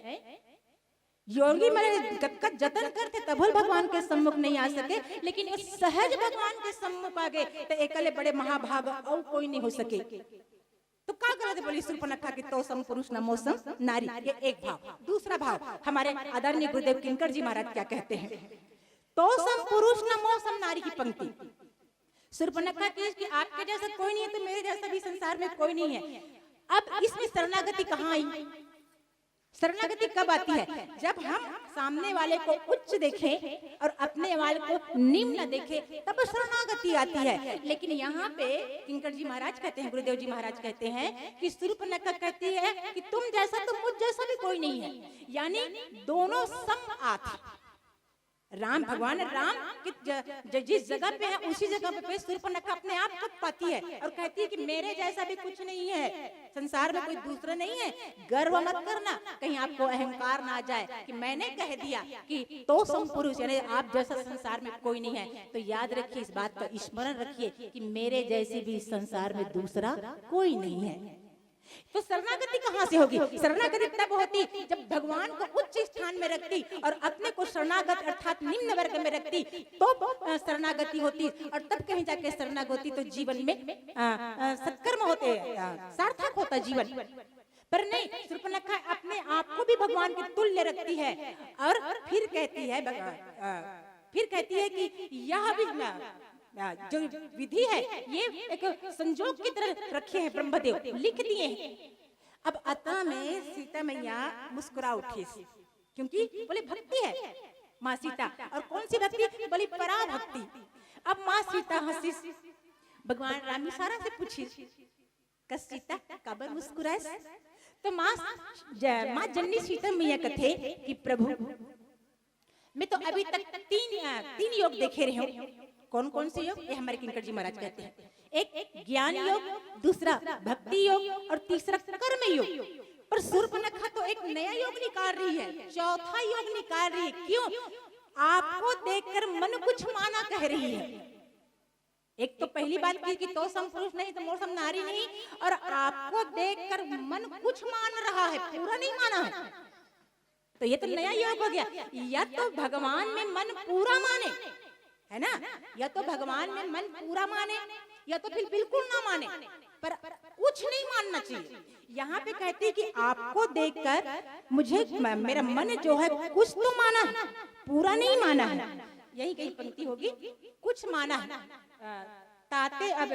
योगी मन कतका जतन करथे तभो ले भगवान के सम्मुख नहीं आ सके, लेकिन ये सहज भगवान के सम्मुख आ गे, तो एकर ले बड़े महाभाग अउ कोई नहीं हो सके। तो का गलत बोली शूर्पणखा कि "तो सम पुरुष न मो सम नारी"? ये एक भाव। दूसरा भाव, हमारे आदरणीय गुरुदेव किंकर जी महाराज क्या कहते हैं? "तो सम पुरुष न मो सम नारी" की पंक्ति। शूर्पणखा की कि "आपके जैसा कोई नहीं है, तो मेरे जैसा भी संसार में कोई नहीं है।" अब इसमें शरणागति कहाँ आई? शरणागति कब आती है? जब हम सामने वाले को उच्च देखें और अपने वाले को निम्न देखें, तब शरणागति आती है। लेकिन यहाँ पे किंकर जी महाराज कहते हैं, गुरुदेव जी महाराज कहते हैं कि शूर्पणखा कहती है कि "तुम जैसा तो मुझ जैसा भी कोई नहीं है", यानी दोनों सम आथे। राम, भगवान राम कि ज-, ज-, जिस जगह पे है, उसी जगह पे सूर्पनखा अपने आप को पाती है और कहती है कि मेरे जैसा भी कुछ नहीं है संसार में, कोई दूसरा नहीं है, गर्व मत करना, कहीं आपको अहंकार ना आ जाए कि मैंने कह दिया कि तो सम पुरुष, यानी आप जैसा संसार में कोई नहीं है। तो याद रखिए, इस बात का स्मरण रखिए कि मेरे जैसी भी इस संसार में दूसरा कोई नहीं है। तो शरणागति कहाँ से होगी? शरणागति तब होती जब भगवान को उच्च स्थान में रखती और अपने को शरणागत अर्थात निम्न वर्ग में रखती, तो अ, शरणागति होती। और तब कहीं जाके शरणागति तो जीवन में अ, अ, सत्कर्म होते, अ, सार्थक होता जीवन। पर नहीं, शूर्पणखा अपने आप को भी भगवान के तुल्य रखती है और फिर कहती है भग-, अ, फिर कहती है कि यह भी म-, अ, जो विधि है, ये एक संजोग की तरह रखे हैं ब्रह्मदेव, लिख दिए हैं। अब अतः में सीता मैया मुस्कुरा उठी, क्योंकि बोले भक्ति है माँ सीता। और कौन सी भक्ति? बोली पराभक्ति। अब माँ सीता हंसी, भगवान राम इशारा से पूछी, "कस सीता, काबर मुस्कुरास?" तो माँ ज-, माँ जननी सीता मैया कथे कि प्रभु, मैं तो अभी तक तीन, अ, तीन योग देखे रहे हूँ। कौन कौन से योग? ये हमारे किंकर जी महाराज कहते हैं, एक ज्ञान योग, दूसरा भक्ति योग और तीसरा कर्म योग। पर शूर्पणखा तो एक नया योग निकाल रही है, चौथा योग निकाल रही है। क्यों? आपको देखकर मन कुछ माना कह रही है। एक तो पहली बात की कि तो सम पुरुष नहीं तो मोर सम नारी नहीं, और आपको देखकर मन कुछ मान रहा है, पूरा नहीं माना है। तो ये तो नया योग हो गया। या तो भगवान में मन पूरा माने, है ना, या तो भगवान में मन पूरा माने, या तो फिर बिल्कुल ना माने, पर कुछ नहीं मानना चाहिए। यहाँ पे कहती कि आपको देखकर मुझे म-, मेरा मन जो है कुछ तो माना है, पूरा नहीं माना है। यही कहीं पंक्ति होगी, कुछ माना है। अ, ताते अब,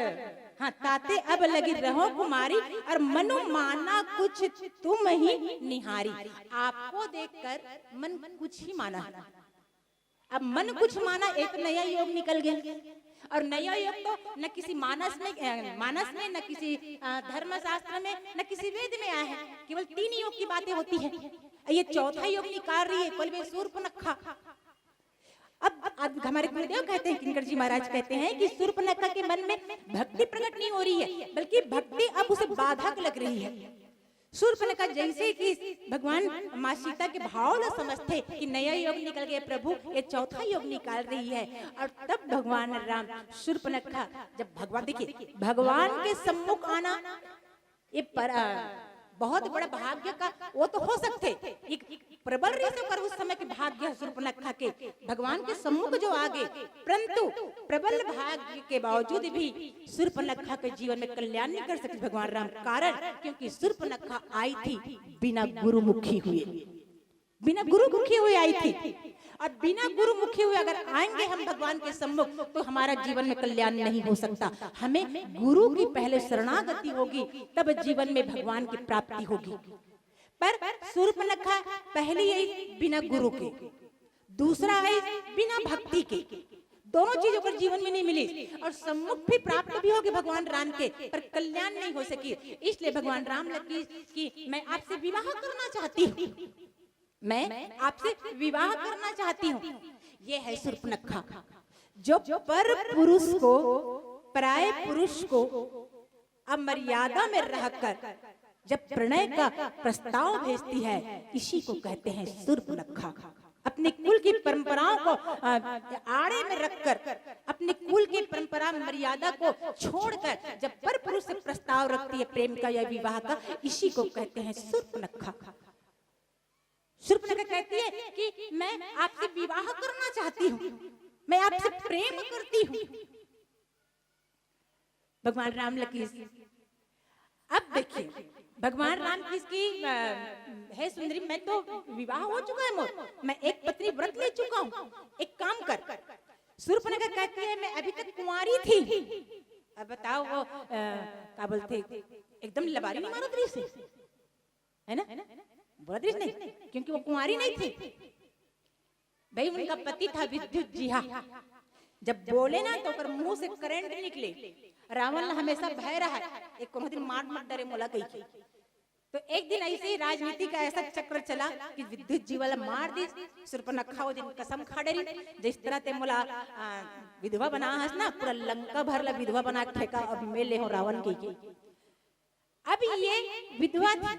हाँ, ताते अब लगी रहो कुमारी, और मनु माना कुछ तुम ही निहारी। आपको देखकर मन कुछ ही माना है। अब मन कुछ माना, एक नया योग निकल गया। और नया योग तो न किसी मानस में, अ, मानस में, न किसी, अ, धर्मशास्त्र में, न किसी वेद में आया है। केवल तीन योग की बातें होती है। ये चौथा योग निकाल रही है, बोले शूर्पणखा। अब, अब हमारे गुरुदेव कहते हैं, किंकर जी महाराज कहते हैं कि शूर्पणखा के मन में भक्ति प्रकट नहीं हो रही है, बल्कि भक्ति अब उसे बाधक लग रही है। शूर्पणखा जैसे कि भगवान माँ सीता के भाव न समझते कि नया योग निकल गया प्रभु, ये चौथा योग निकाल रही है। और तब भगवान राम शूर्पणखा, जब भगवान, देखिए, भगवान के सम्मुख आना ये पर, अ, बहुत बड़ा भाग्य का वो तो हो सकते, एक प्रबल ऋषि पर उस समय के भाग्य शूर्पणखा के भगवान के सम्मुख जो आ गए, परंतु प्रबल भाग्य के बावजूद भी शूर्पणखा के जीवन में कल्याण नहीं कर सके भगवान राम। कारण क्योंकि शूर्पणखा आई थी बिना गुरुमुखी हुए, बिना गुरुमुखी हुए आई थी। और बिना गुरुमुखी हुए अगर आएंगे हम भगवान के सम्मुख, तो हमारा जीवन में कल्याण नहीं हो सकता। हमें गुरु की पहले शरणागति होगी, तब जीवन में भगवान की प्राप्ति होगी। पर शूर्पणखा पहली आई बिना गुरु के, दूसरा आई बिना भक्ति के। दोनों चीज ओकर जीवन में नहीं मिली और सम्मुख भी प्राप्त भी होगी भगवान राम के, पर कल्याण नहीं हो सकी। इसलिए भगवान राम लगी कि मैं आपसे विवाह करना चाहती हूँ, मैं आपसे विवाह करना चाहती हूँ। ये है शूर्पणखा, जो पर पुरुष को, पराये पुरुष को अमर्यादा में रहकर जब प्रणय का प्रस्ताव भेजती है, इसी को कहते हैं शूर्पणखा। अपने कुल की परंपराओं को, अ, आड़े में रखकर, अपने कुल की परंपरा मर्यादा को छोड़कर जब पर पुरुष से प्रस्ताव रखती है प्रेम का या विवाह का, इसी को कहते हैं शूर्पणखा। शूर्पणखा कहती है कि मैं आपसे विवाह करना चाहती हूँ, मैं आपसे प्रेम करती हूँ। भगवान राम लकी, अब देखिए, भगवान राम की इसकी, अ, हे सुंदरी, मैं तो विवाह हो चुका है मोर, मैं एक पत्नी व्रत ले चुका हूँ, एक काम कर। शूर्पणखा कहती है, मैं अभी तक कुंवारी थी। अब बताओ वो, अ, का बोलते, एकदम लबारी नहीं मारत रही से, है ना? बोलत रही नहीं, क्योंकि वो कुंवारी नहीं थी। भाई, उनका पति था विद्युत जिहा, जब बोले ना तो ओकर मुंह से करंट निकले। रावण ला हमेशा भय रहा है, एक कोनो दिन मार मत डरे मोला कही के। तो एक दिन ऐसे ही राजनीति का ऐसा चक्र चला कि विद्युत जी वाला मार दी, सुर्पनखा वो दिन कसम खा डरी, "जिस तरह ते मोला, आ, विधवा बना हस ना, पूरा लंका भर ला विधवा बना के फेंका, अब मैं ले हूँ रावण के।" अब ये विधवा थी,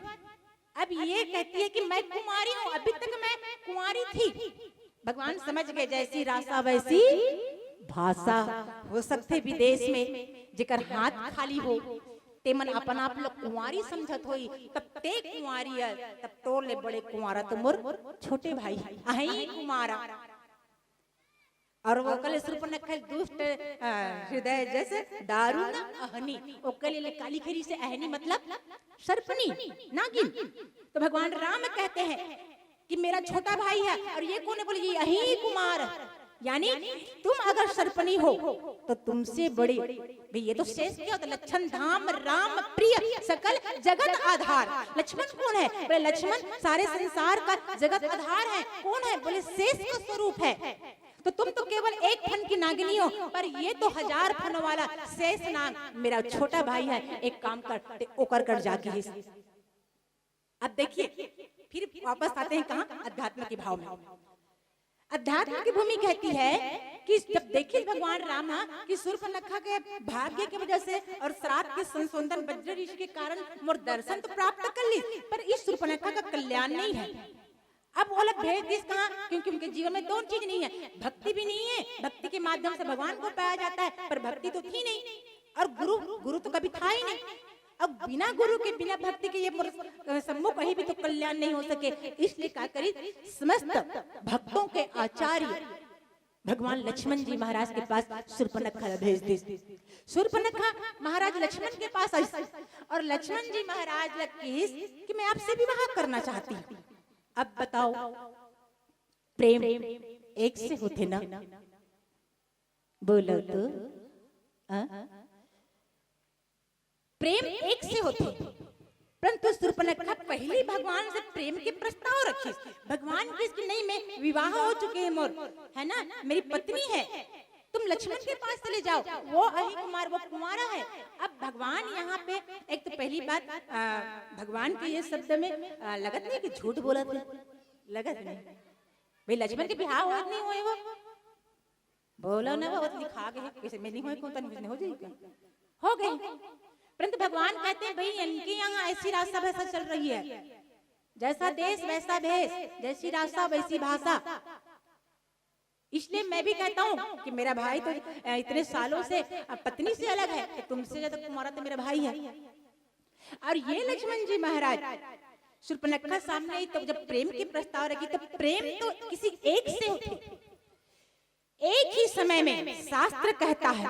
अब ये कहती है कि मैं कुमारी हूँ, अभी तक मैं कुंवारी थी। भगवान समझ गए, जैसी रासा वैसी भाषा। हो सकथे विदेश में जेकर हाथ खाली हो, तेमन अपन आप लोग कुंवारी समझत होई, तब ते कुंवारी है, तब तोर ले बड़े कुंवारा तो मोर छोटे भाई, अहई कुमारा। और वो कले सुर्पनखा दुष्ट, अ, हृदय जैसे दारुण अहनी, ओकले ले काली खरी से अहनी मतलब सर्पनी, नागिन। तो भगवान राम कहते हैं कि मेरा छोटा भाई है, और ये कौन है? बोले, "ये अही कुमार है।" यानी तुम अगर सर्पनी हो तो तुमसे बड़ी, भाई, ये तो शेष क्या होता? लक्षण धाम राम प्रिय, सकल जगत आधार। लक्ष्मण कौन है? बोले, "लक्ष्मण सारे संसार का जगत आधार है।" कौन है? बोले, "शेष का स्वरूप है।" तो तुम तो केवल एक फन की नागिनी हो, पर ये तो हजार फन वाला शेष नाग मेरा छोटा भाई है। एक काम कर, ते ओकर कर जाके ही। अब देखिए, फिर वापस आते हैं कहाँ? अध्यात्म के भाव में। अध्यात्म की भूमि कहती है कि जब देखिस भगवान राम ह कि सुर्पनखा के भाग्य की वजह से और श्राप के संशोधन वज्र ऋषि के कारण मोर दर्शन तो प्राप्त कर ली, पर इस सुर्पनखा का कल्याण नहीं है। अब वो लोग भेज दिस कहाँ? क्योंकि उनके जीवन में दो चीज नहीं है, भक्ति भी नहीं है, भक्ति के माध्यम से भगवान को पाया जाता है, पर भक्ति तो थी नहीं, और गुरु, गुरु तो कभी था ही नहीं। अब बिना गुरु के, बिना भक्ति के ये मोर, अ, सम्मुख कहीं भी तो कल्याण नहीं हो सके। इसलिए का करी, समस्त भक्तों के आचार्य भगवान लक्ष्मण जी महाराज के पास सुर्पनखा भेज दिस। सुर्पनखा महाराज लक्ष्मण के पास आई और लक्ष्मण जी महाराज ला किहिस कि मैं आपसे विवाह करना चाहती हूँ। अब बताओ, प्रेम एक से होथे ना? बोलो तो। हाँ? प्रेम एक से होथे, परंतु सुर्पनखा पहली भगवान से प्रेम के प्रस्ताव रखिस। भगवान किहिस कि नहीं, मैं विवाह हो चुके हैं मोर, है ना, मेरी पत्नी है, तुम लक्ष्मण के पास चले जाओ, वो अही कुमार, वो कुंवारा है। अब भगवान यहाँ पे, एक तो पहली बात, आ, भगवान के ये शब्द में, आ, लगत नहीं कि झूठ बोलत हे, लगत नहीं। भाई, लक्ष्मण के बिहाव होत नहीं होए वो, बोलो ना, वो लिखा गए, किसी में नहीं होए, कौन तन में हो जाएगा, हो गए। परंतु भगवान कहते हैं, भाई, इनके यहाँ ऐसी रासा भाषा चल रही है, जैसा देश वैसा भेष, जैसी रासा वैसी भाषा। इसलिए मैं भी कहता हूँ कि मेरा भाई तो, अ, इतने सालों से, अ, पत्नी से अलग है, तो तुमसे ज्यादा कुंवारा तो मेरा भाई है। और ये लक्ष्मण जी महाराज, सुर्पनखा सामने ही तो जब प्रेम के प्रस्ताव रखी, तो प्रेम तो किसी एक से होते, एक ही समय में शास्त्र कहता है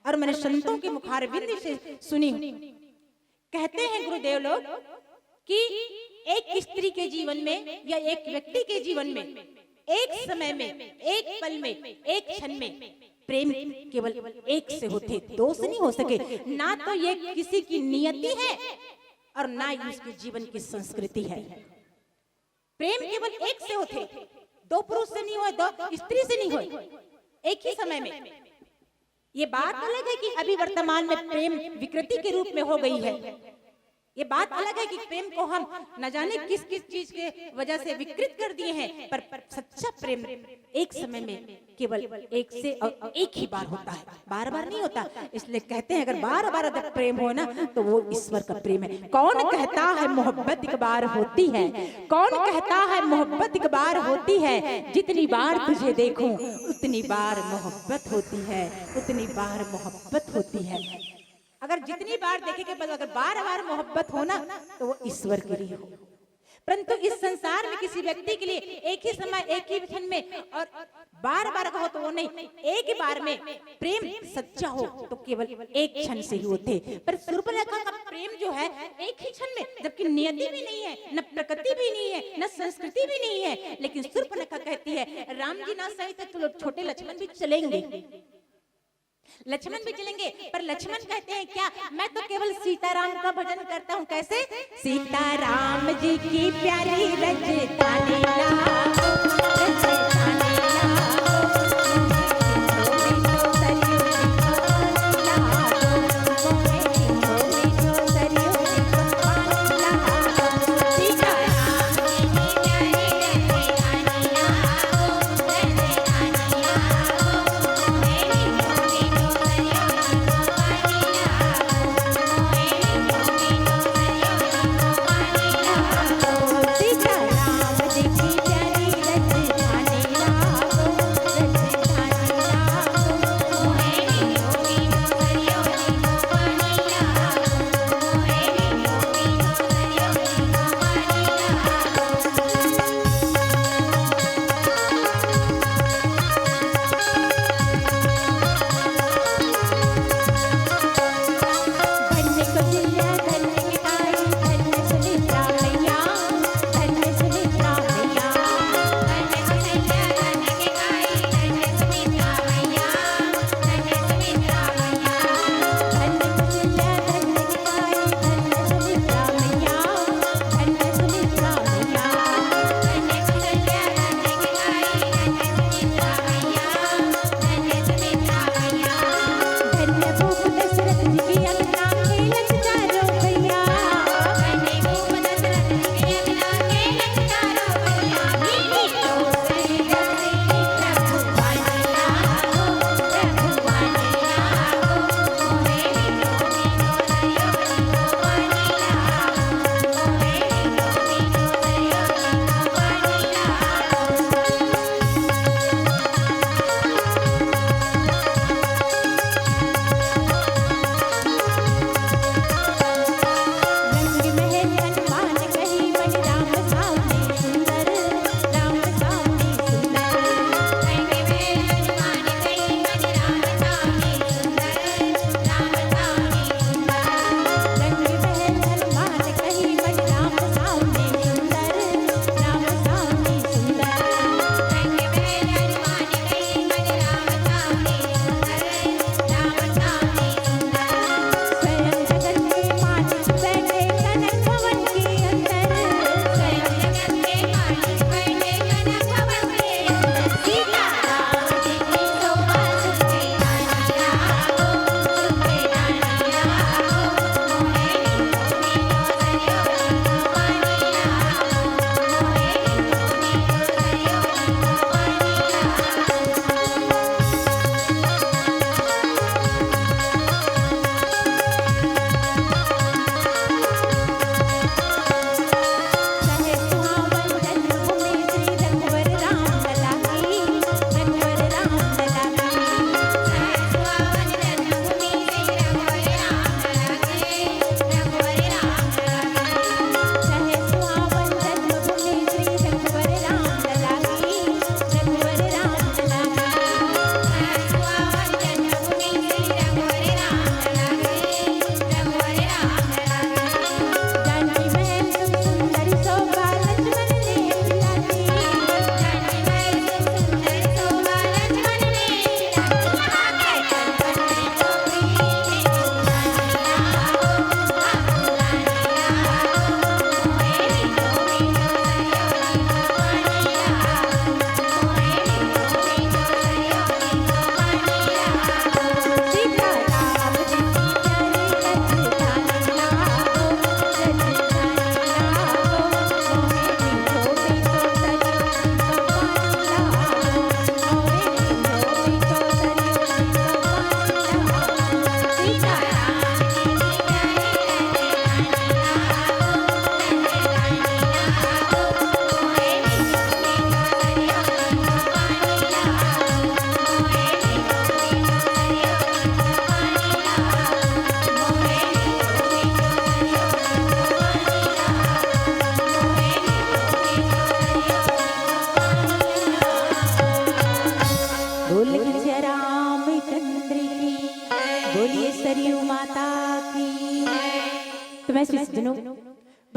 और मैंने संतों के मुखारविंद से सुनी। कहते हैं गुरुदेव लोग कि एक स्त्री के जीवन में या एक व्यक्ति के जीवन में एक समय में, एक पल में, एक क्षण में प्रेम केवल एक से होते, दो से नहीं हो सके। ना तो ये किसी की नियति है और ना ही उसके जीवन की संस्कृति है। प्रेम केवल एक से होते, दो पुरुष से नहीं होए, दो स्त्री से नहीं होए, एक ही समय में। ये बात अलग है कि अभी वर्तमान में प्रेम विकृति के रूप में हो गई है। ये बात अलग है कि प्रेम को हम न जाने किस किस चीज के वजह से विकृत कर दिए हैं, पर, पर सच्चा प्रेम एक समय में केवल एक से और एक ही बार होता है, बार बार नहीं होता। इसलिए कहते हैं, अगर बार बार अगर प्रेम हो ना, तो वो ईश्वर का प्रेम है। कौन कहता है मोहब्बत एक बार होती है? कौन कहता है मोहब्बत एक बार होती है? जितनी बार तुझे देखूं, उतनी बार मोहब्बत होती है, उतनी बार मोहब्बत होती है। अगर जितनी बार देखे के बाद अगर बार बार मोहब्बत हो ना, तो वो ईश्वर के लिए हो। परंतु इस संसार में किसी व्यक्ति के लिए एक ही समय, एक ही क्षण में और बार बार कहो तो वो नहीं, एक ही बार में प्रेम सच्चा हो तो केवल एक क्षण से ही होते। पर सुर्पनखा का प्रेम जो है एक ही क्षण में, जबकि नियति भी नहीं है, न प्रकृति भी नहीं है, न संस्कृति भी नहीं है, लेकिन सुर्पनखा कहती है, "राम जी ना सही तो चलो, छोटे लक्ष्मण भी चलेंगे।" लक्ष्मण भी चलेंगे, पर लक्ष्मण कहते हैं, "क्या, मैं तो केवल सीताराम का भजन करता हूँ।" कैसे? सीताराम जी की प्यारी रजतानी लाओ, रजतानी लाओ।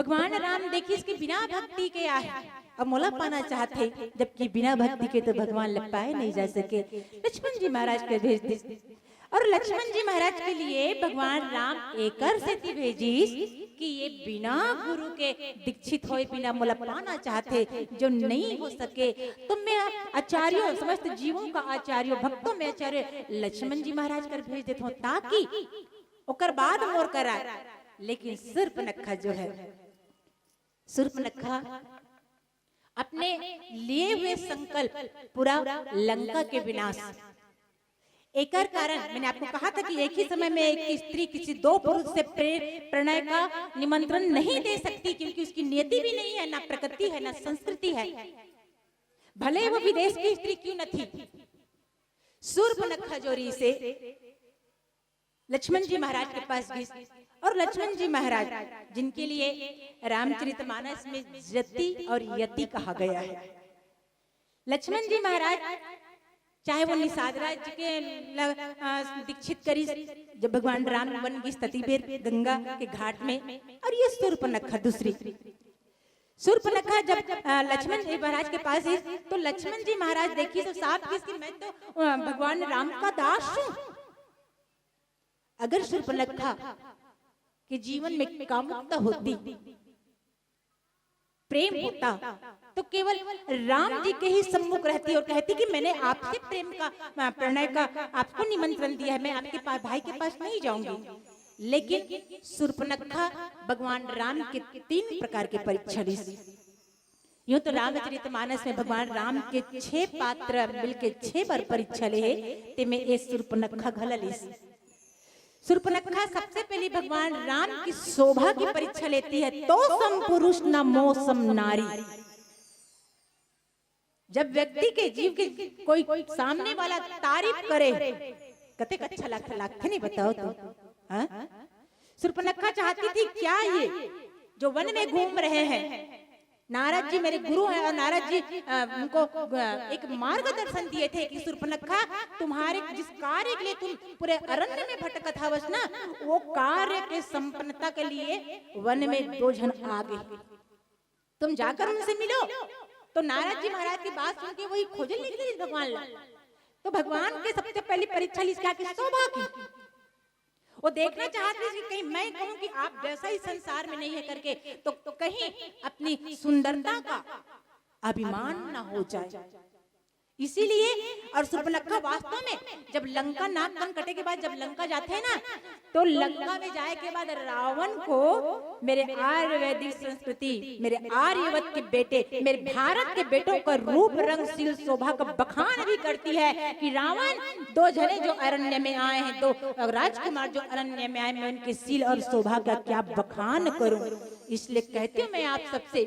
भगवान राम देखिस कि बिना भक्ति के आए, अब मोला पाना चाहथे, जबकि बिना भक्ति के तो भगवान ला पाए नहीं जा सके। लक्ष्मण जी महाराज के भेज दिस। और लक्ष्मण जी महाराज के लिए भगवान राम एकर सेती भेजिस कि ये बिना गुरु के दीक्षित होए बिना मोला पाना चाहथे, जो नहीं हो सके। तो मैं आचार्यों, समस्त जीवों का आचार्यों, भक्तों में आचार्य लक्ष्मण जी महाराज कर भेज देता हूँ, ताकि ओकर बाद मोर कराए। लेकिन सूर्पनखा जो है, सूर्पनखा अपने लिए हुए संकल्प, पूरा लंका के विनाश, एकर कारण मैंने आपको कहा था कि एक ही समय में एक स्त्री किसी दो पुरुष से प्रे-, प्रणय का निमंत्रण नहीं दे सकती, क्योंकि उसकी नियति भी नहीं है, ना प्रकृति है, ना संस्कृति है। भले वो विदेश की स्त्री क्यों न थी, सूर्पनखा जो रीस हे लक्ष्मण जी महाराज के पास गिस, और लक्ष्मण जी महाराज, जिनके लिए रामचरितमानस में जति और यति कहा गया है, लक्ष्मण जी महाराज, चाहे वो निषाद राज के ल-, अ, दीक्षित करिस, जब भगवान राम वन गिस तती बेर गंगा के घाट में, और ये सूर्पनखा दूसरी, सूर्पनखा जब, अ, लक्ष्मण जी महाराज के पास गिस, तो लक्ष्मण जी महाराज देखिस तो साफ किस कि मैं तो, अ, भगवान राम का दास हूँ। अगर सूर्पनखा के जीवन में कामुकता होती, प्रेम होता, तो केवल राम जी के ही सम्मुख रहती और कहती कि मैंने आपसे प्रेम का, अ, प्रणय का आपको निमंत्रण दिया है, मैं आपके पा-, भाई के पास नहीं जाऊंगी। लेकिन सूर्पनखा भगवान राम के तीन प्रकार के परीक्षा लीस। यूं तो रामचरितमानस में भगवान राम के छह पात्र मिलके छह बार परीक्षा ले हे, तेमे ए सूर्पनखा घला लीस। सूर्पनखा सबसे पहले भगवान राम की शोभा की परीक्षा लेती है, तो सम पुरुष न मो सम नारी। जब व्यक्ति के जीव के कोई सामने वाला तारीफ करे, कतेक अच्छा लगता, लगता नहीं, बताओ तो, हाँ? सूर्पनखा चाहती थी क्या ये जो वन में घूम रहे हैं, नारद जी मेरे गुरु हैं और नारद जी, अ, उनको, अ, एक मार्गदर्शन दिए थे कि सूर्पनखा, तुम्हारे जिस कार्य के लिए तुम पूरे अरण्य में भटकत हवस ना, वो कार्य के संपन्नता के लिए वन में दो जन आ गए, तुम जाकर उनसे मिलो। तो नारद जी महाराज की बात सुन के वही खोजन निकले भगवान ला। तो भगवान के सबसे पहली परीक्षा लीस क्या कि शोभा की। वो देखना चाहती थी कि कहीं मैं कहूं कि आप जैसा ही संसार में नहीं है करके, तो, तो कहीं अपनी सुंदरता का अभिमान ना हो जाए। इसीलिए, और सूर्पनखा वास्तव में जब लंका नाक कान कटे के बाद जब लंका जाते हैं ना, तो लंका में जाए के बाद रावण को मेरे आयुर्वेदिक संस्कृति, मेरे आर्यवत के बेटे, मेरे भारत के बेटों का रूप, रंग, शील, शोभा का बखान भी करती है कि रावण, दो जने जो अरण्य में आए हैं, दो राजकुमार जो अरण्य में आए, मैं उनके शील और शोभा का क्या बखान करूं। इसलिए कहती हूं मैं आप सबसे,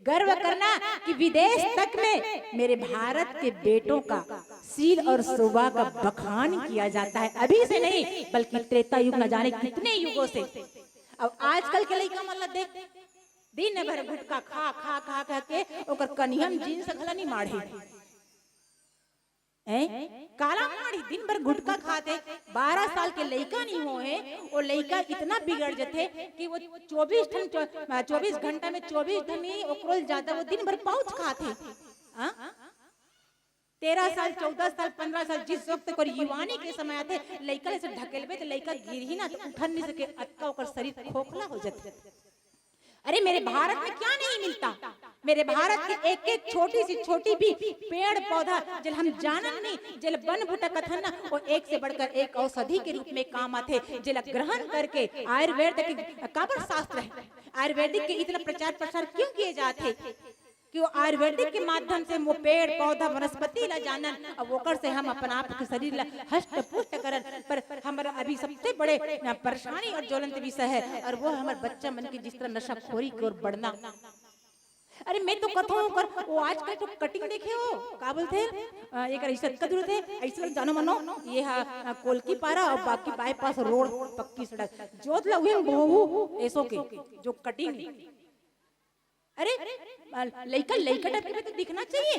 गर्व करना कि विदेश तक में मेरे भारत के बेटों का शील और शोभा का बखान किया जाता है। अभी से नहीं, बल्कि त्रेता युग न जाने कितने युगों से। अब आजकल के लइका मन ला देख, दिन भर गुटखा खा, खा, खा, खा के ओकर कनिहम जींस घला नहीं माढ़े। हैं? काला माढ़ी, दिन भर गुटखा खाते, बारह साल के लइका नहीं होए, वो लइका इतना बिगड़ जथे कि वो चौबीस ठन, चौ-, चौबीस घंटा में चौबीस ठन नहीं, ओकरो ले ज्यादा वो दिन भर पाउच खाथे। हाँ? तेरह साल, चौदह साल, पन्द्रह साल, जिस वक्त ओकर युवानी के समय आथे, लइका ले से ढकेलबे तो लइका गिरही ना तो उठन नहीं सके, अतका ओकर शरीर खोखला हो जाथे। अरे, मेरे भारत में क्या नहीं मिलता? मेरे भारत के एक एक छोटी सी छोटी भी पेड़ पौधा, जेल हम जानन नहीं, जेल वन बूटा कथन ना, वो एक से बढ़कर एक औषधि के रूप में काम आथे, जेला ग्रहण करके आयुर्वेद के काबर शास्त्र है, आयुर्वेदिक के इतना प्रचार प्रसार क्यों किए जाते? कि वो आयुर्वेदिक के माध्यम से वो पेड़ पौधा वनस्पति ला जानन, अब ओकर से हम अपन आप के शरीर ला हष्ट पुष्ट करन। पर हमारा अभी सबसे बड़े, अ, परेशानी और ज्वलंत विषय है, और वो हमारे बच्चा मन के जिस तरह नशाखोरी की ओर बढ़ना। अरे, मैं तो कथों कर, वो आजकल जो कटिंग देखे हो, का बोलते हैं, अ, एक ऐसा कदर थे, ऐसा जानो मानो, ये हा, अ, कोलकी पारा और बाकी बाईपास रोड, पक्की सड़क, जोत ला उहें बहु, ऐसो के, जो कटिंग। अरे, लइका लइका टाइप के भी तो दिखना चाहिए।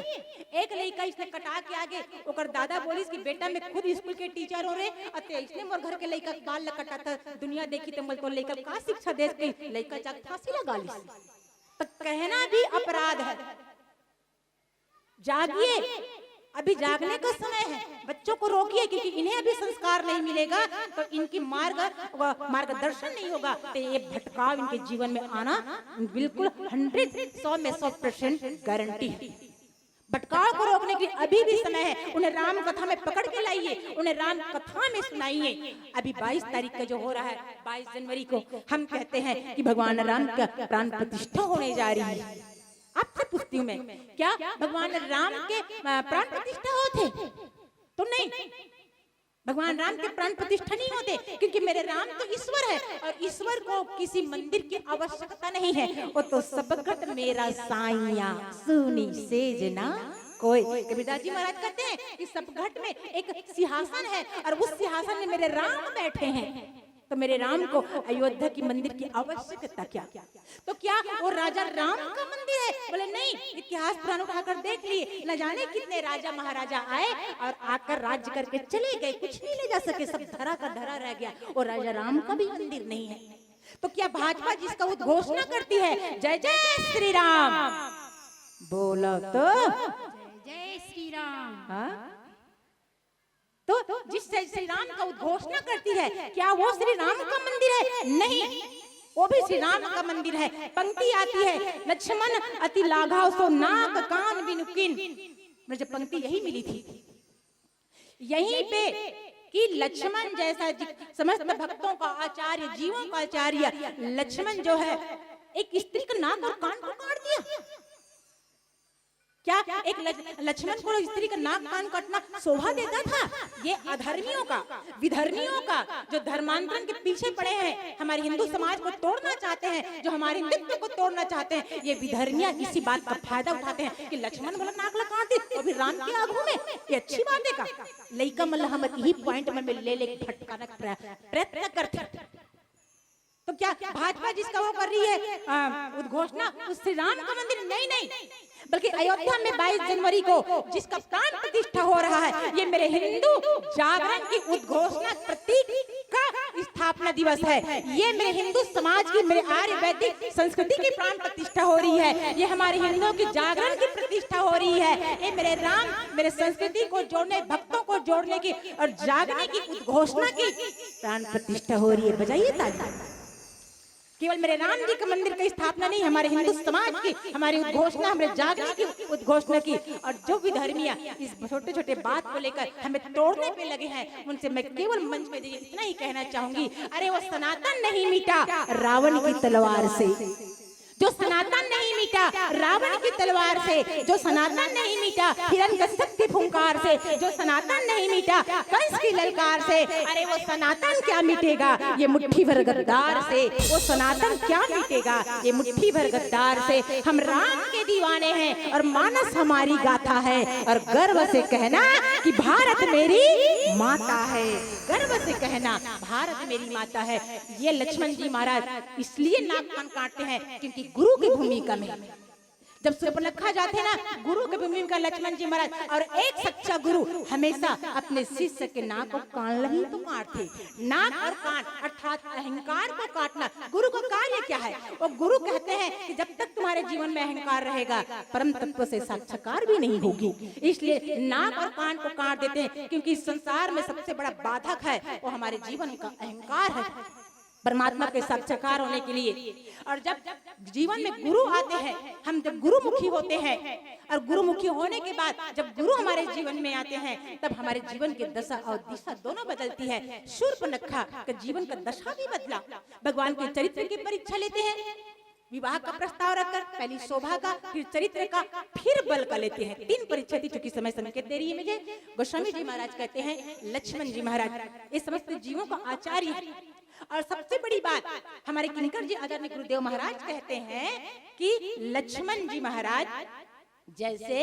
एक लइका इसने कटा के आगे, ओकर दादा बोलिस कि बेटा, मैं खुद स्कूल के टीचर हो रे, अते इसने मोर घर के लइका के बाल ल कटा था। दुनिया देखी तो मोल तो लइका का शिक्षा दे के लइका जाके फांसी लगा लिस। तो कहना भी अपराध है। जागिए, अभी जागने का समय है। बच्चों को रोकिए, क्योंकि इन्हें अभी संस्कार नहीं मिलेगा तो इनकी मार्ग, मार्गदर्शन नहीं होगा, तो ये भटकाव इनके जीवन में आना बिल्कुल हंड्रेड, सौ में सौ परसेंट गारंटी है। भटकाव को रोकने के लिए अभी भी समय है। उन्हें राम कथा में पकड़ के लाइए, उन्हें राम कथा में सुनाइए। अभी बाईस तारीख का जो हो रहा है, बाईस जनवरी को हम कहते हैं कि भगवान राम का प्राण प्रतिष्ठा होने जा रही है। आपसे पूछती हूँ मैं, क्या भगवान राम के प्राण प्रतिष्ठा होते? तो नहीं, भगवान राम के प्राण प्रतिष्ठा नहीं होते, क्योंकि मेरे राम तो ईश्वर है और ईश्वर को किसी मंदिर की आवश्यकता नहीं है। वो तो सबगट मेरा साइया, सुनी सेज ना कोई। कबीरदास जी महाराज कहते हैं कि सबगट में एक सिंहासन है और उस सिंहासन में मेरे राम बैठे हैं। तो मेरे राम को अयोध्या की मंदिर की आवश्यकता क्या? तो क्या वो राजा राम का मंदिर है? बोले नहीं, इतिहास पुराण उठाकर देख लिए, न जाने कितने राजा महाराजा आए और आकर राज्य करके चले गए, कुछ नहीं ले जा सके, सब धरा का धरा रह गया। वो राजा राम का भी मंदिर नहीं है। तो क्या भाजपा जिसका उद्घोषणा करती है जय जय श्री राम, बोलो तो, जय जय श्री राम। हाँ? तो जिस जय श्री राम का उद्घोषणा करती है, क्या वो श्री राम का मंदिर है? नहीं, वो भी श्री राम का मंदिर है। पंक्ति आती है, लक्ष्मण अति लाघव सो नाक कान बिनु कीन। मुझे पंक्ति यही मिली थी यहीं पे कि लक्ष्मण जैसा जि- समस्त भक्तों का आचार्य, जीवों का आचार्य लक्ष्मण जो है, एक स्त्री का नाक और कान को काट दिया। क्या एक लक्ष-, लक्ष्मण को स्त्री का नाक कान काटना शोभा देता था? ये अधर्मियों का, विधर्मियों का, जो धर्मांतरण के पीछे पड़े हैं, हमारे हिंदू समाज को तोड़ना चाहते हैं, जो हमारे हिंदुत्व को तोड़ना चाहते हैं, ये विधर्मियां इसी बात का फायदा उठाते हैं कि लक्ष्मण बोला नाक ला काट दी, अभी राम के आगू में, ये अच्छी बात है का? लइका मन ला हम यही पॉइंट में ले ले भटकाना प्र-, प्रयत्न करते हैं। तो क्या भाजपा जिसका वो कर रही है, अ, उद्घोषणा, उस श्री राम का मंदिर? नहीं, नहीं, बल्कि अयोध्या में बाईस जनवरी को जिसका प्राण प्रतिष्ठा हो रहा है, ये मेरे हिंदू जागरण की उद्घोषणा प्रतीक का स्थापना दिवस है। ये मेरे हिंदू समाज की, मेरे आर्य वैदिक संस्कृति की प्राण प्रतिष्ठा हो रही है। ये हमारे हिंदुओं की जागरण की प्रतिष्ठा हो रही है। ये मेरे राम, मेरे संस्कृति को जोड़ने, भक्तों को जोड़ने की और जागने की उद्घोषणा की प्राण प्रतिष्ठा हो रही है। बजाइए ताली। केवल मेरे राम जी के मंदिर की स्थापना नहीं, हमारे हिंदू समाज की, हमारी उद्घोषणा, हमारे जागने की उद्घोषणा की। और जो विधर्मियां इस छोटे छोटे बात को लेकर हमें तोड़ने पे लगे हैं, उनसे मैं केवल मंच पे इतना ही कहना चाहूंगी, अरे वो सनातन नहीं मिटा रावण की तलवार से, जो सनातन नहीं मिटा रावण की तलवार से, जो सनातन नहीं मिटा हिरण्यकश्यप की फुंकार से, जो सनातन नहीं मिटा कंस की ललकार से, अरे वो सनातन क्या मिटेगा ये मुट्ठी भर गद्दार से, वो सनातन क्या मिटेगा ये मुट्ठी भर गद्दार से। हम राम के दीवाने हैं और मानस हमारी गाथा है, और गर्व से कहना कि भारत मेरी माता है, गर्व से कहना भारत मेरी माता है। ये लक्ष्मण जी महाराज इसलिए नाक कान काटते हैं क्योंकि गुरु की भूमिका में जब सूर्पनखा जाते हैं ना, गुरु की भूमिका लक्ष्मण जी महाराज, और एक सच्चा गुरु हमेशा अपने शिष्य के नाक और कान ला ही तो काटथे। नाक और कान अर्थात अहंकार को काटना। गुरु का कार्य क्या है? वो गुरु कहते हैं कि जब तक तुम्हारे जीवन में अहंकार रहेगा, परम तत्व से साक्षात्कार भी नहीं होगी। इसलिए नाक और कान को काट देते हैं, क्योंकि इस संसार में सबसे बड़ा बाधक है वो हमारे जीवन का अहंकार है। परमात्मा के साक्षात्कार होने के लिए। और जब जीवन में गुरु आते हैं, हम जब गुरुमुखी होते हैं, और गुरुमुखी होने के बाद जब गुरु हमारे जीवन में आते हैं, तब हमारे जीवन की दशा और दिशा दोनों बदलती है। शूर्पनखा का जीवन का दशा भी बदला। भगवान के चरित्र की परीक्षा लेते हैं, विवाह का प्रस्ताव रखकर पहली शोभा का, फिर चरित्र का, फिर बल का लेते हैं। तीन परीक्षा थी, चूंकि समय संकेत दे रही है मुझे। गोस्वामी जी महाराज कहते हैं, लक्ष्मण जी महाराज ये समस्त जीवों का आचार्य है, और सबसे बड़ी बात, हमारे किंकर जी आदरणीय गुरुदेव महाराज कहते हैं कि लक्ष्मण जी महाराज, जैसे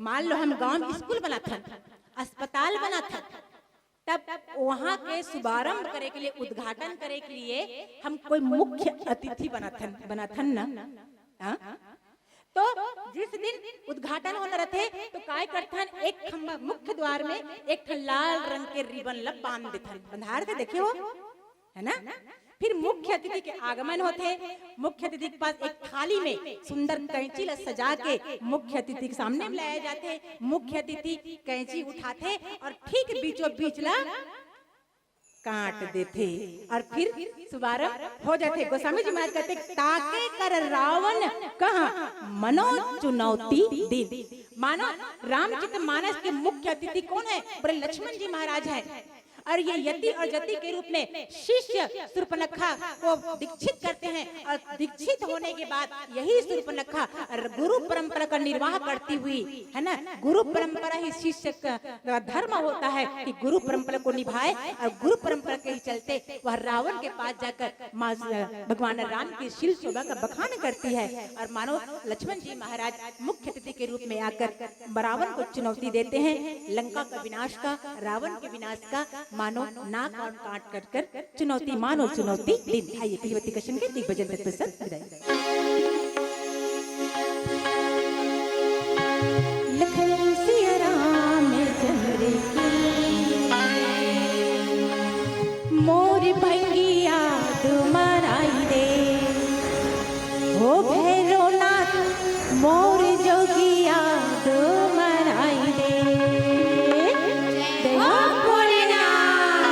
मान लो हम गांव में स्कूल बनाथन, अस्पताल बनाथन, तब वहां के शुभारंभ करे के लिए, उद्घाटन करे के लिए हम कोई मुख्य अतिथि बनाथन, बनाथन ना। हाँ? तो जिस दिन उद्घाटन होना रहथे, तो काय करथन, एक खंभा मुख्य द्वार में एक ठन लाल रंग के रिबन ला बांध देथन। बंधार के देखे हो, है ना? फिर मुख्य अतिथि के आगमन होथे। मुख्य अतिथि के पास एक थाली में सुंदर कैंची ला सजा के मुख्य अतिथि के सामने में लाया जाथे। मुख्य अतिथि कैंची उठाथे और ठीक बीचों बीच ला काट देथे और फिर शुभारंभ हो जाथे। गोस्वामी जी महाराज कहते, "ताके कर रावण कहा मनो चुनौती दीन।" मानो रामचरित मानस के मुख्य अतिथि कौन है? बोले, लक्ष्मण जी महाराज हैं। और ये यति और जति के रूप में शिष्य शूर्पणखा को दीक्षित करते हैं और दीक्षित होने के बाद यही शूर्पणखा गुरु परंपरा का निर्वाह करती हुई, है ना, गुरु परंपरा ही शिष्य का धर्म होता है कि गुरु परंपरा को निभाए और गुरु परंपरा के ही चलते वह रावण के पास जाकर माँ, भगवान राम की शील शोभा का बखान करती है। और मानो लक्ष्मण जी महाराज मुख्य अतिथि के रूप में आकर रावण को चुनौती देते हैं, लंका का विनाश का, रावण के विनाश का मानो नाक और कान काट कर चुनौती, मानो चुनौती दीन। आइए, पहले वती कशन के दिग्भजन तत्पुरुष विदाई। लखन सिया रामचंद्र की, मोर भंगिया तू मनाई दे, हो भैरवनाथ मोर जोगिया तू मनाई दे। जय हो भोलेनाथ।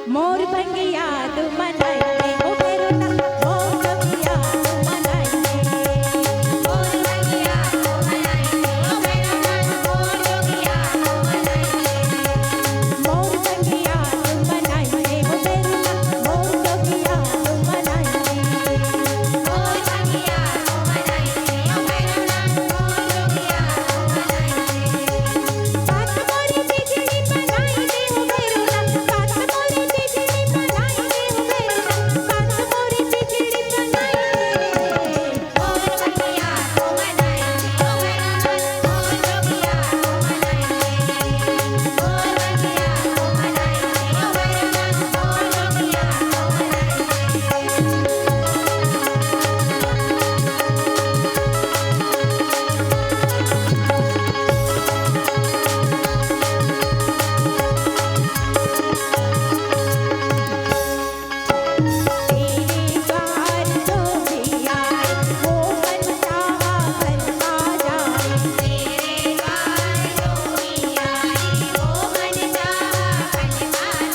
मोर भंगिया तू मनाई दे, ओ भैरवनाथ, मोर जोगिया तू मनाई दे। मोर भंगिया तू मनाई दे, ओ भैरवनाथ, मोर जोगिया तू मनाई दे। मोर भंगिया तू मनाई दे, ओ भैरवनाथ, मोर जोगिया तू मनाई दे।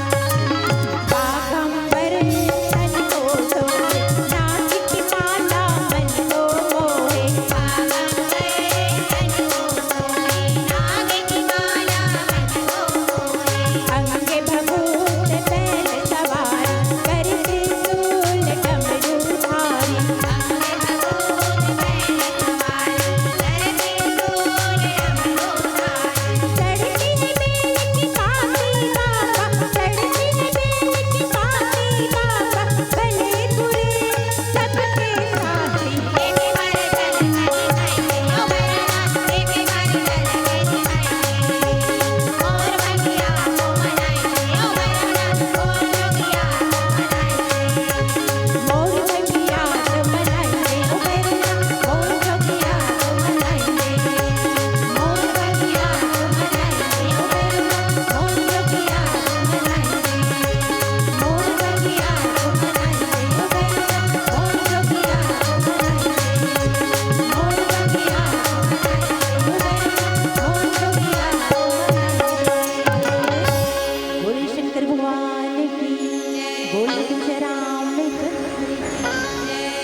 मोर भंगिया तू मनाई दे, ओ भैरवनाथ, मोर जोगिया तू मनाई दे।